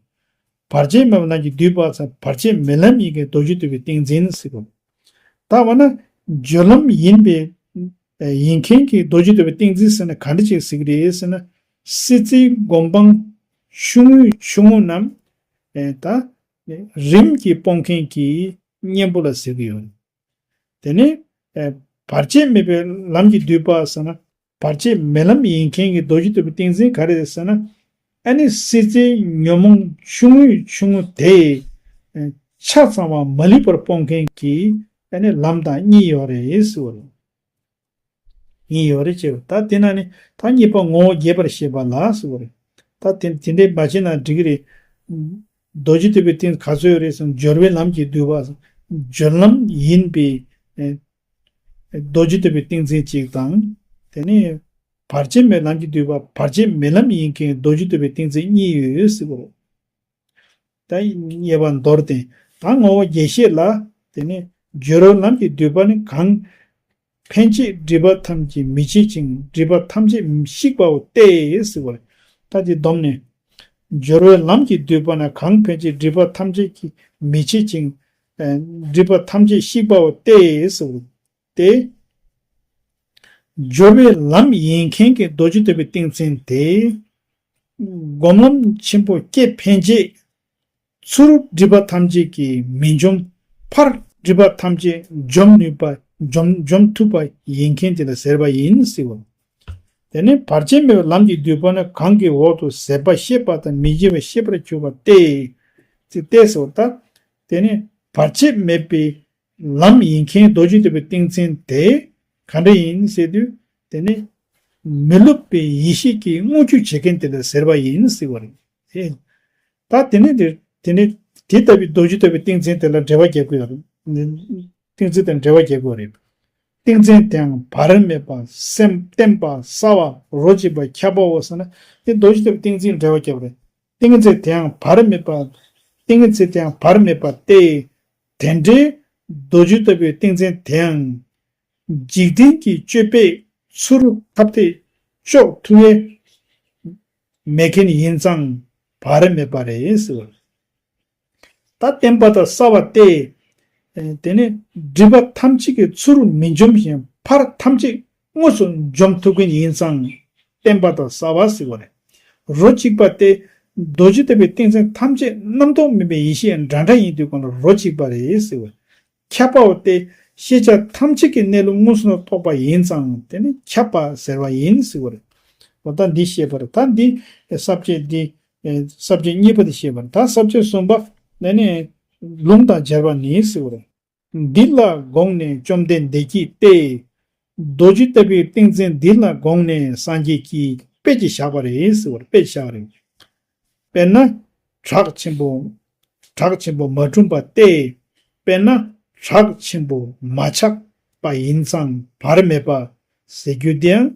བར་ཆད་མེད་པའི་ལམ་གྱིས་བསྡུས་པ་ཟེར་ན། བར་ཆད་མེད་ལམ་ཡིན་མཁན་རྡོ་རྗེ་ཐེག་པའི་ཏིང་འཛིན་ཟེར་བ་རེད། ད་འོ་ན་སྦྱོར་ལམ་ཡིན་པའི་ཡིན་མཁན་གྱི་རྡོ་རྗེ་ཐེག་པའི་ཏིང་འཛིན་ཟེར་ན་ག་འདྲ་ཅིག་ཟེར་གི་རེད་ཟེར་ན། སྲིད་རྩེའི་སྒོམ་སྤང་ཆུང་ངུའི་ཆུང་ངུ་རྣམས་ད་རིམ་གྱིས་སྤོང་མཁན་གྱི་གཉེན་པོ་ལ་ཟེར་གི་ཡོད། དེ་ནས་བར་ཆད་མེད་པའི་ལམ་གྱིས་བསྡུས་པ་ཟེར་ན། བར་ཆད་མེད་ལམ་ཡིན་མཁན་གྱི་རྡོ་རྗེ་ཐེག་པའི་ཏིང་འཛིན་ག་རེ་རེད་ཟེར་ན། ཨ་ནི་སྲིད་རྩེའི་ཉོན་མོངས་ཆུང་ངུའི་ཆུང་ངུ་དེ་ཆ་ཚང་བ་མ་ལུས་པར་སྤོང་མཁན་གྱི་ཨ་ནི་ལམ་དང་གཉིས་ཡོད་རེད་ཟེར་བ་རེད། གཉིས་ཡོད་རེད་ཅེས། ད་དེ་ན་ནི་ད་གཉིས་པ་ངོ་བོ་རྒྱས་པར་བཤད་པ་ལ་ཟེར་བ་རེད། ད་དེ་དེ་འདྲའི་མ་བྱས་ན་འགྲིག་གི་རེད། རྡོ་རྗེ་ཐེག་པའི་ཏིང་ག་ཚོད་ཡོད་རེད་ཟེར་ན། སྦྱོར་བའི་ལམ་གྱིས་བསྡུས་པ། སྦྱོར་ལམ་ཡིན་པའི་རྡོ་རྗེ་ཐེག་པའི་ཏིང་འཛིན་གཅིག་དང་། དེ་ནས་བར་ཆད་མེད་ལམ་གྱིས་བསྡུས་པ། བར་ཆད་མེད་ལམ་ཡིན་མཁན་རྡོ་རྗེ་ཐེག་པའི་ཏིང་འཛིན་གཉིས་ཡོད་ཟེར་བ་རེད། ད་དབྱེ་བ་མདོར་བསྟན། ད་ངོ་བོ་རྒྱས་བཤད་ལ། དེ་ནས་སྦྱོར་བའི་ལམ་གྱིས་བསྡུས་པ་ནི་གང་། ཕན་བྱེད་སྒྲིབ་པ་ཐམས་ཅད་མི་བྱེད་ཅིང་། སྒྲིབ་པ་ཐམས་ཅད་བཤིག་པའོ་སྟེ་ཟེར་བ་རེད། ད་དེ་བསྡོམས་ནས། སྦྱོར་བའི་ལམ་གྱིས་བསྡུས་པ་ན་གང་ཕན་ཆད་སྒྲིབ་པ་ཐམས་ཅད་ཀྱིས་མི་བྱེད་ཅིང་། ཨ་སྒྲིབ་པ་ཐམས་ཅད་བཤིག་པའོ་སྟེ་ཟེར་བ་སྟེ། སྦྱོར་བའི་ལམ་ཡིན་མཁན་གྱི་རྡོ་རྗེ་ལྟ་བུའི་ཏིང་འཛིན་དེ། སྒོམ་ལམ་ཆེན་པོ་སྐྱེ་ཕན་ཆད། ཚུར་སྒྲིབ་པ་ཐམས་ཅད་ཀྱིས་མི་འཇོམས། ཕར་སྒྲིབ་པ་ཐམས་ཅད་འཇོམས་ནུས་པ། འཇོམས་འཇོམས་ཐུབ་པ་ཡིན་མཁན་དེ་ལ་ཟེར་བ་ཡིན་ཟེར་བ། དེ་ནས་བར་ཆད་མེད་པའི་ལམ་གྱིས་བསྡུས་པ་ན་གང་གི་འོག་ཏུ་ཟད་པ་ཤེས་པ་དང་མི་བྱེད་པ་ཤེས་པར་གྱུར་པ་སྟེ། ཅེས་ཏེ་ཟེར་བ་ལྟར། དེ་ནས་བར་ཆད་མེད་པའི་ལམ་ཡིན་མཁན་རྡོ་རྗེ་ལྟ་བུའི་ཏིང་འཛིན་དེ་ག་འདྲ་ཡིན་ཟེར་དུས། དེ་ནི་མི་སློབ་པའི་ཡེ་ཤེས་ཀྱིས་དངོས་བརྒྱུད་བྱེད་མཁན་དེ་ལ་ཟེར་བ་ཡིན་ཟེར་བ་རེད། ད་དེ་ནི་དེ་དེ་ནི་དེ་ལྟ་བུའི་རྡོ་རྗེ་ལྟ་བུའི་ཏིང་འཛིན་དེ་ལ་འགྲེལ་པ་རྒྱག་དགོས་ཡོད་རེད། ཏིང་འཛིན་དེ་འགྲེལ་པ་རྒྱག་དགོས་རེད། ཏིང་འཛིན་དེའང་བར་མེད་པ་སེམས་བརྟན་པ་གསལ་བ་རོ་གཅིག་པ་ཁྱབ་པའོ་ཟེར་ན། དེ་རྡོ་རྗེ་ལྟ་བུའི་ཏིང་འཛིན་འགྲེལ་པ་རྒྱག་པ་རེད། ཏིང་འཛིན་དེའང་བར་མེད་པ། ཏིང་འཛིན་དེའང་བར་མེད་པ་སྟེ། དེ་འདྲའི་རྡོ་རྗེ་ལྟ་བུའི་ཏིང་འཛིན་དེའང་། འཇིག་རྟེན་གྱི་སྤྱོད་པས་ཚུར་ཁ་གཏད་གཅོག་ཐུབ་ཡས་མེད་མཁན་ཡིན་ཙང་བར་མེད་པ་རེད་ཟེར་བ། ད་བརྟན་པ་དང་གསལ་བ་སྟེ། དེ་ནི་སྒྲིབ་པ་ཐམས་ཅད་ཀྱིས་ཚུར་མི་འཇོམས་ཤིང་ཕར་ཐམས་ཅད་དངོས་སུ་འཇོམས་ཐུབ་མཁན་ཡིན་ཙང་བརྟན་པ་དང་གསལ་བ་ཟེར་བ་རེད། རོ་གཅིག་པ་སྟེ། རྡོ་རྗེ་ལྟ་བུའི་ཏིང་འཛིན་ཐམས་ཅད་རྣམ་རྟོག་མེད་པའི་ཡེ་ཤེས་འདྲ་འདྲ་ཡིན་དུས་གང་ལ་རོ་གཅིག་པ་རེད་ཟེར་བ། ཁྱབ་པའོ་སྟེ། ཤེས་བྱ་ཐམས་ཅད་ཀྱི་གནས་ལུགས་མངོན་སུམ་དུ་རྟོགས་པ་ཡིན་ཙང་དེ་ནི་ཁྱབ་པ་ཟེར་བ་ཡིན་ཟེར་བ་རེད། འོ་ད་འདི་བཤད་པ་རེད། ད་འདི་ས་བཅད་འདི་ས་བཅད་གཉིས་པ་འདི་བཤད་པ་རེད། ད་ས་བཅད་གསུམ་པ་ནི་ནི་ལུང་དང་སྦྱར་བ་ནི་ཟེར་བ་རེད། འདི་ལ་དགོངས་ནས་བཅོམ་ལྡན་འདས་ཀྱིས་ཏེ། རྡོ་རྗེ་ལྟ་བུའི་ཏིང་འཛིན་འདི་ལ་དགོངས་ནས་སངས་རྒྱས་ཀྱིས་དཔེ་ཅིག་བཞག་པ་རེད་ཟེར་བ་རེད། དཔེ་ཅིག་བཞག་པ་རེད། དཔེར་ན། བྲག་ཆེན་པོ། བྲག་ཆེན་པོ་མ་གྲུམ་པ་སྟེ། དཔེར་ན་བྲག་ཆེན་པོ་མ་ཆགས་པ་ཡིན་ཙང་བར་མེད་པ་ཟེར་རྒྱུ་དེའང་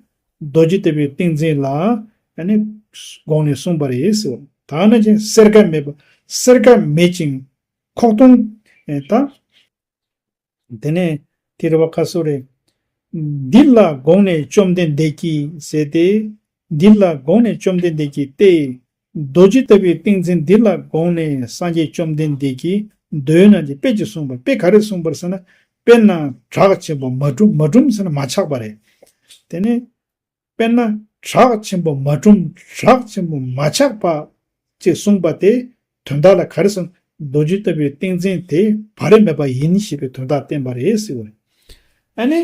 རྡོ་རྗེ་ལྟ་བུའི་ཏིང་འཛིན་ལ་ཨ་ནི་དགོངས་ནས་གསུངས་པ་རེད་ཟེར། ད་ནི་ཅིག་སེར་ཀ་མེད་པ། སེར་ཀ་མེད་ཅིང་ཁོག་སྟོང་། ད། དེ་ནས་དེ་རེད་བ། ཁ་སོ་རེད། འདི་ལ་དགོངས་ནས་བཅོམ་ལྡན་འདས་ཀྱིས་ཟེར་ཏེ། འདི་ལ་དགོངས་ནས་བཅོམ་ལྡན་འདས་ཀྱིས་ཏེ། རྡོ་རྗེ་ལྟ་བུའི་ཏིང་འཛིན་འདི་ལ་དགོངས་ནས་སངས་རྒྱས་བཅོམ་ལྡན་འདས་ཀྱིས་མདོའི་ནང་གི་དཔེ་ཅིག་གསུངས་པ། དཔེ་ག་རེ་གསུངས་པ་རེད་ཟེར་ན། དཔེར་ན་བྲག་ཆེན་པོ་མ་གྲུམ། མ་གྲུམ་ཟེར་ན་མ་ཆགས་པ་རེད། དེ་ནས། དཔེར་ན་བྲག་ཆེན་པོ་མ་གྲུམ། བྲག་ཆེན་པོ་མ་ཆགས་པ་ཅེས་གསུངས་པ་དེ་དོན་དག་ལ་ག་རེ་གསུངས། རྡོ་རྗེ་ལྟ་བུའི་ཏིང་འཛིན་དེ་བར་མེད་པ་ཡིན་ཞེས་པའི་དོན་དག་བསྟན་པ་རེད་ཟེར་བ་རེད། ཨ་ནི།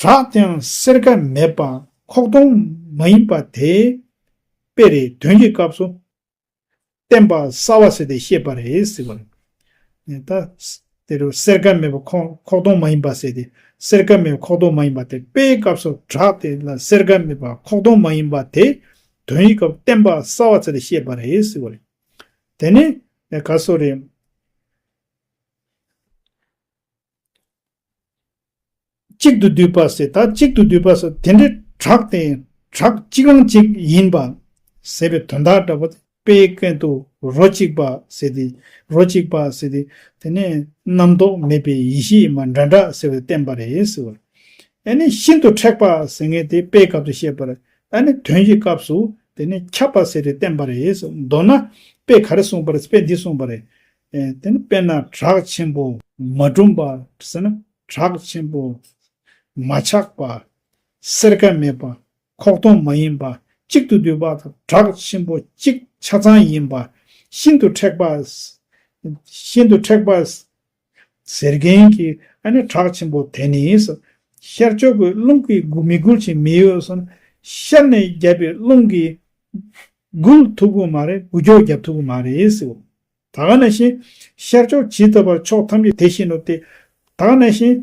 བྲག་དེའང་སེར་ཀ་མེད་པ་ཁོག་སྟོང་མ་ཡིན་པ་དེ་དཔེ་རེད། དོན་གྱི་སྐབས་སུ་བརྟན་པ་གསལ་བ་ཟེར་ཏེ་བཤད་པ་རེད་ཟེར་བ་རེད། ད། དེ་རུ་སེར་ཀ་མེད་པ་ཁོག་ཁོག་སྟོང་མ་ཡིན་པ་ཟེར་ཏེ། སེར་ཀ་མེད་པ་ཁོག་སྟོང་མ་ཡིན་པ་དེ་དཔེའི་སྐབས་སུ་བྲག་དེ་ལ་སེར་ཀ་མེད་པ་ཁོག་སྟོང་མ་ཡིན་པ་དེ་དོན་ཡིན་སྐབས་བརྟན་པ་གསལ་བ་ཟེར་ཏེ་བཤད་པ་རེད་ཟེར་བ་རེད། དེ་ནི་ག་སོ་རེད། གཅིག་ཏུ་བསྡུས་པ་ཟེར། ད་གཅིག་ཏུ་བསྡུས་པ་ཟེར་དེ་འདྲའི་བྲག་དེ་བྲག་གཅིག་རང་གཅིག་ཡིན་པ་ཟེར་བའི་དོན་དག་འདྲ་པོ་དེ། དཔེའི་སྐད་དུ་རོ་གཅིག་པ་ཟེར་ཏེ། རོ་གཅིག་པ་ཟེར་ཏེ། དེ་ནས་རྣམ་རྟོག་མེད་པའི་ཡེ་ཤེས་ཡིན་པ་འདྲ་འདྲ་ཟེར་བའི་བསྟན་པ་རེད་ཟེར་བ། ཨ་ནི་ཤིན་ཏུ་མཁྲེགས་པ་ཟེར་མཁན་དེ་དཔེའི་སྐབས་སུ་བཤད་པ་རེད། ཨ་ནི་དོན་གྱི་སྐབས་སུ་དེ་ནི་ཁྱབ་པ་ཟེར་ཏེ་བསྟན་པ་རེད་ཟེར། མདོར་ན་དཔེ་ག་རེ་གསུངས་པ་རེད། དཔེ་འདི་གསུངས་པ་རེད། ཨེ། དེ་ནི་དཔེར་ན་བྲག་ཆེན་པོ་མ་གྲུམ་པ་ཟེར་ན། བྲག་ཆེན་པོ་མ་ཆགས་པ། སེར་ཀ་མེད་པ། ཁོག་སྟོང་མ་ཡིན་པ། གཅིག་ཏུ་བསྡུས་པ་དང་། བྲག་ཆེན་པོ་གཅིག་ཆ་ཚང་ཡིན་པ། ཤིན་ཏུ་མཁྲེགས་པ། ཤིན་ཏུ་མཁྲེགས་པ་ཟེར་མཁན་གྱི་ཨ་ནི་བྲག་ཆེན་པོ་དེ་ནི། ཤར་ཕྱོགས་ཀྱི་རླུང་གིས་འགུལ་མི་འགུལ་ཅིག་མི་ཡོད་སོང་། ཤར་ནས་བརྒྱབ་པའི་རླུང་གིས་འགུལ་ཐུབ་ཀྱི་མ་རེད། འགུལ་སྐྱོད་རྒྱབ་ཐུབ་ཀྱི་མ་རེད་ཟེར། ད་ག་ནང་བཞིན་ཤར་ཕྱོགས་ཇི་ལྟ་བར་ཕྱོགས་ཐམས་ཅད་དེ་བཞིན་ནོ་སྟེ། ད་ག་ནང་བཞིན།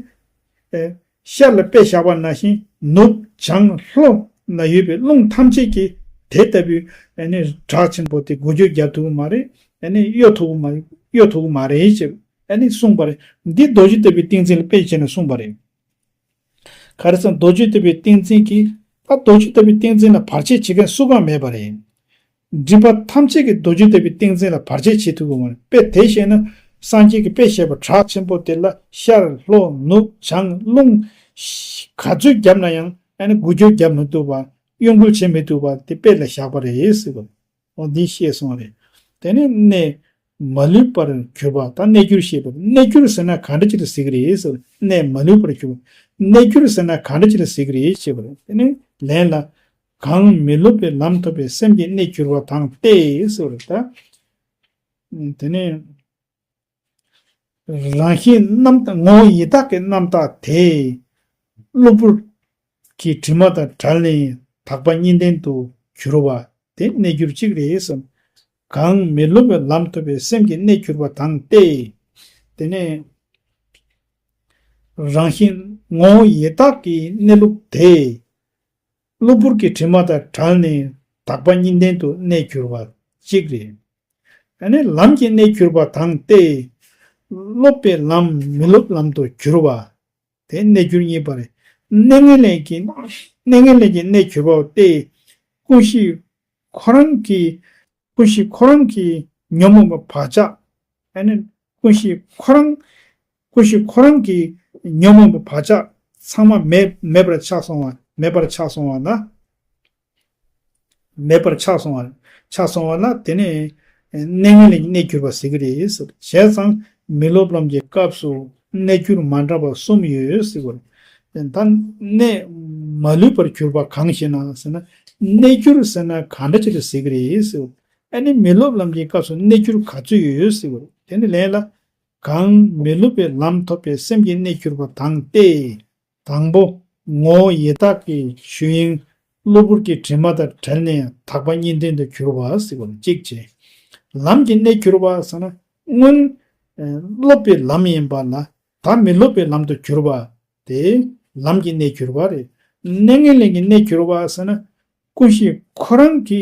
ཨེ། ཤར་ལ་དཔེ་བཞག་པ་ནང་བཞིན་ནུབ་བྱང་ལྷོ་ན་ཡོད་པའི་རླུང་ཐམས་ཅད་ཀྱིས་དེ་ལྟ་བུའི་ཨ་ནི་བྲག་ཆེན་པོ་དེ་འགུལ་སྐྱོད་རྒྱག་ཐུབ་ཀྱི་མ་རེད། ཨ་ནི་གཡོ་ཐུབ་ཀྱི་མ་གཡོ་ཐུབ་ཀྱི་མ་རེད་ཅེས་ཨ་ནི་གསུངས་པ་རེད། འདི་རྡོ་རྗེ་ལྟ་བུའི་ཏིང་འཛིན་ལ་དཔེ་བྱས་ནས་གསུངས་པ་རེད། ག་རེ་ཟེར་ན་རྡོ་རྗེ་ལྟ་བུའི་ཏིང་འཛིན་གྱིས། ད་རྡོ་རྗེ་ལྟ་བུའི་ཏིང་འཛིན་ལ་བར་ཆད་བྱེད་མཁན་སུ་གང་མེད་པ་རེད། སྒྲིབ་པ་ཐམས་ཅད་ཀྱིས་རྡོ་རྗེ་ལྟ་བུའི་ཏིང་འཛིན་ལ་བར་ཆད་བྱེད་ཐུབ་ཀྱི་མ་རེད། དཔེ་དེ་བཤད་ན་སངས་རྒྱས་ཀྱིས་དཔེ་བཤད་པ་བྲག་ཆེན་པོ་དེ་ལ་ཤར་ལྷོ་ནུབ་བྱང་རླུང་ག་ཚོད་བརྒྱབ་ན་ཡང་ཨ་ནི་འགུལ་སྐྱོད་རྒྱབ་མི་ཐུབ་པ། གཡོ་འགུལ་བྱེད་མི་ཐུབ་པ་དེ་དཔེ་ལ་བཞག་པ་རེད་ཟེར་བ། འོ་འདི་བཤད་སོང་རེད། དེ་ནས་གནས་མ་ལུས་པར་གྱུར་པ། ད་གནས་གྱུར་ཞེས་པ། གནས་གྱུར་ཟེར་ན་གང་འདྲ་ཅིག་ལ་ཟེར་གི་རེད་ཟེར། གནས་མ་ལུས་པར་གྱུར་པ། གནས་གྱུར་ཟེར་ན་གང་འདྲ་ཅིག་ལ་ཟེར་གི་རེད་ཞེས་པ་རེད། དེ་ནས་ལན་ལ། གང་མི་སློབ་པའི་ལམ་ཐོབ་པའི་སེམས་ཀྱི་གནས་གྱུར་པ་དང་སྟེ་ཟེར་བ་རེད་ད། དེ་ནས། རང་བཞིན་རྣམ་དག་ངོ་བོ་ཡི་དྭགས་ཀྱི་རྣམ་དག་དེ། གློ་བུར་གྱི་དྲི་མ་དང་བྲལ་ནས་དག་པ་གཉིས་ལྡན་དུ་གྱུར་པ་དེ་གནས་གྱུར་ཅིག་རེད་བསམ། གང་མི་སློབ་པའི་ལམ་ཐོབ་པའི་སེམས་ཀྱི་གནས་གྱུར་པ་དང་སྟེ། དེ་ནས་རང་བཞིན་ངོ་བོ་ཡི་དྭགས་ཀྱི་གནས་ལུགས་དེ། གློ་བུར་གྱི་དྲི་མ་དང་བྲལ་ནས་དག་པ་གཉིས་ལྡན་དུ་གནས་གྱུར་པ་གཅིག་རེད། ཨ་ནི་ལམ་གྱི་གནས་གྱུར་པ་དང་སྟེ། སློབ་པའི་ལམ་མི་སློབ་ལམ་དུ་གྱུར་པ། དེ་གནས་གྱུར་གཉིས་པ་རེད། གནས་ངན་ལེན་གྱི་གནས་ངན་ལེན་གྱི་གནས་གྱུར་པ་སྟེ། ཀུན་གཞི་ཁོ་རང་གི་ཀུན་གཞི་ཁོ་རང་གི་ཉོན་མོངས་པ་བག་ཆགས། ཨ་ནི་ཀུན་གཞི་ཁོ་རང་ཀུན་གཞི་ཁོ་རང་གི་ཉོན་མོངས་པ་བག་ཆགས་ཚང་མ་མེད་མེད་པར་ཆགས་སོང་བ། མེད་པར་ཆགས་སོང་བ་ན། མེད་པར་ཆགས་སོང་བ། ཆགས་སོང་བ་ན་དེ་ནི་གནས་ངན་ལེན་གྱི་གནས་གྱུར་པ་ཟེར་གྱི་རེད་ཟེར། བྱས་ཙང་མི་སློབ་ལམ་གྱི་སྐབས་སུ་གནས་གྱུར་མ་འདྲ་བ་གསུམ་ཡོད་ཟེར་བ་རེད། ད་གནས་མ་ལུས་པར་གྱུར་པ་གང་ཞེ་ན་ཟེར་ན། གནས་གྱུར་ཟེར་ན་གང་འདྲ་ཅིག་ལ་ཟེར་གྱི་རེད་ཟེར། ཨ་ནི་མི་སློབ་ལམ་གྱི་སྐབས་སུ་གནས་གྱུར་ག་ཚོད་ཡོད་ཟེར་བ་རེད། དེ་ནི་ལན་ལ། གང་མི་སློབ་པའི་ལམ་ཐོབ་པའི་སེམས་ཀྱི་གནས་གྱུར་པ་དང་སྟེ། དང་པོ། ངོ་བོ་ཡི་དྭགས་ཀྱི་ཞུ་དབྱིངས་གློ་བུར་གྱི་དྲི་མ་དང་བྲལ་ནས་དག་པ་གཉིས་ལྡན་དུ་གྱུར་པ་ཟེར་བ་གཅིག་བྱས། ལམ་གྱི་གནས་གྱུར་པ་ཟེར་ན་སྔོན། ཨ་སློབ་པའི་ལམ་ཡིན་པ་ལ་ད་མི་སློབ་པའི་ལམ་དུ་གྱུར་པ། དེ་ལམ་གྱི་གནས་གྱུར་པ་རེད། གནས་ངན་ལེན་གྱི་གནས་གྱུར་པ་ཟེར་ན་ཀུན་གཞི་ཁོ་རང་གི་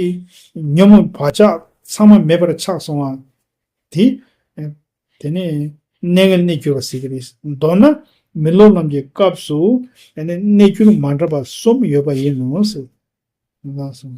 ཉོན་མོངས་བག་ཆགས་ཚང་མ་མེད་པར་ཆགས་སོང་བ། དེ། དེ་ནས་གནས་ངན་གནས་གྱུར་པ་ཟེར་གྱི་རེད། མདོར་ན་མི་སློབ་ལམ་གྱི་སྐབས་སུ་དེ་ནས་གནས་གྱུར་མ་འདྲ་བ་གསུམ་ཡོད་པ་ཡིན་ནོ་ཟེར། ལགས་སོ།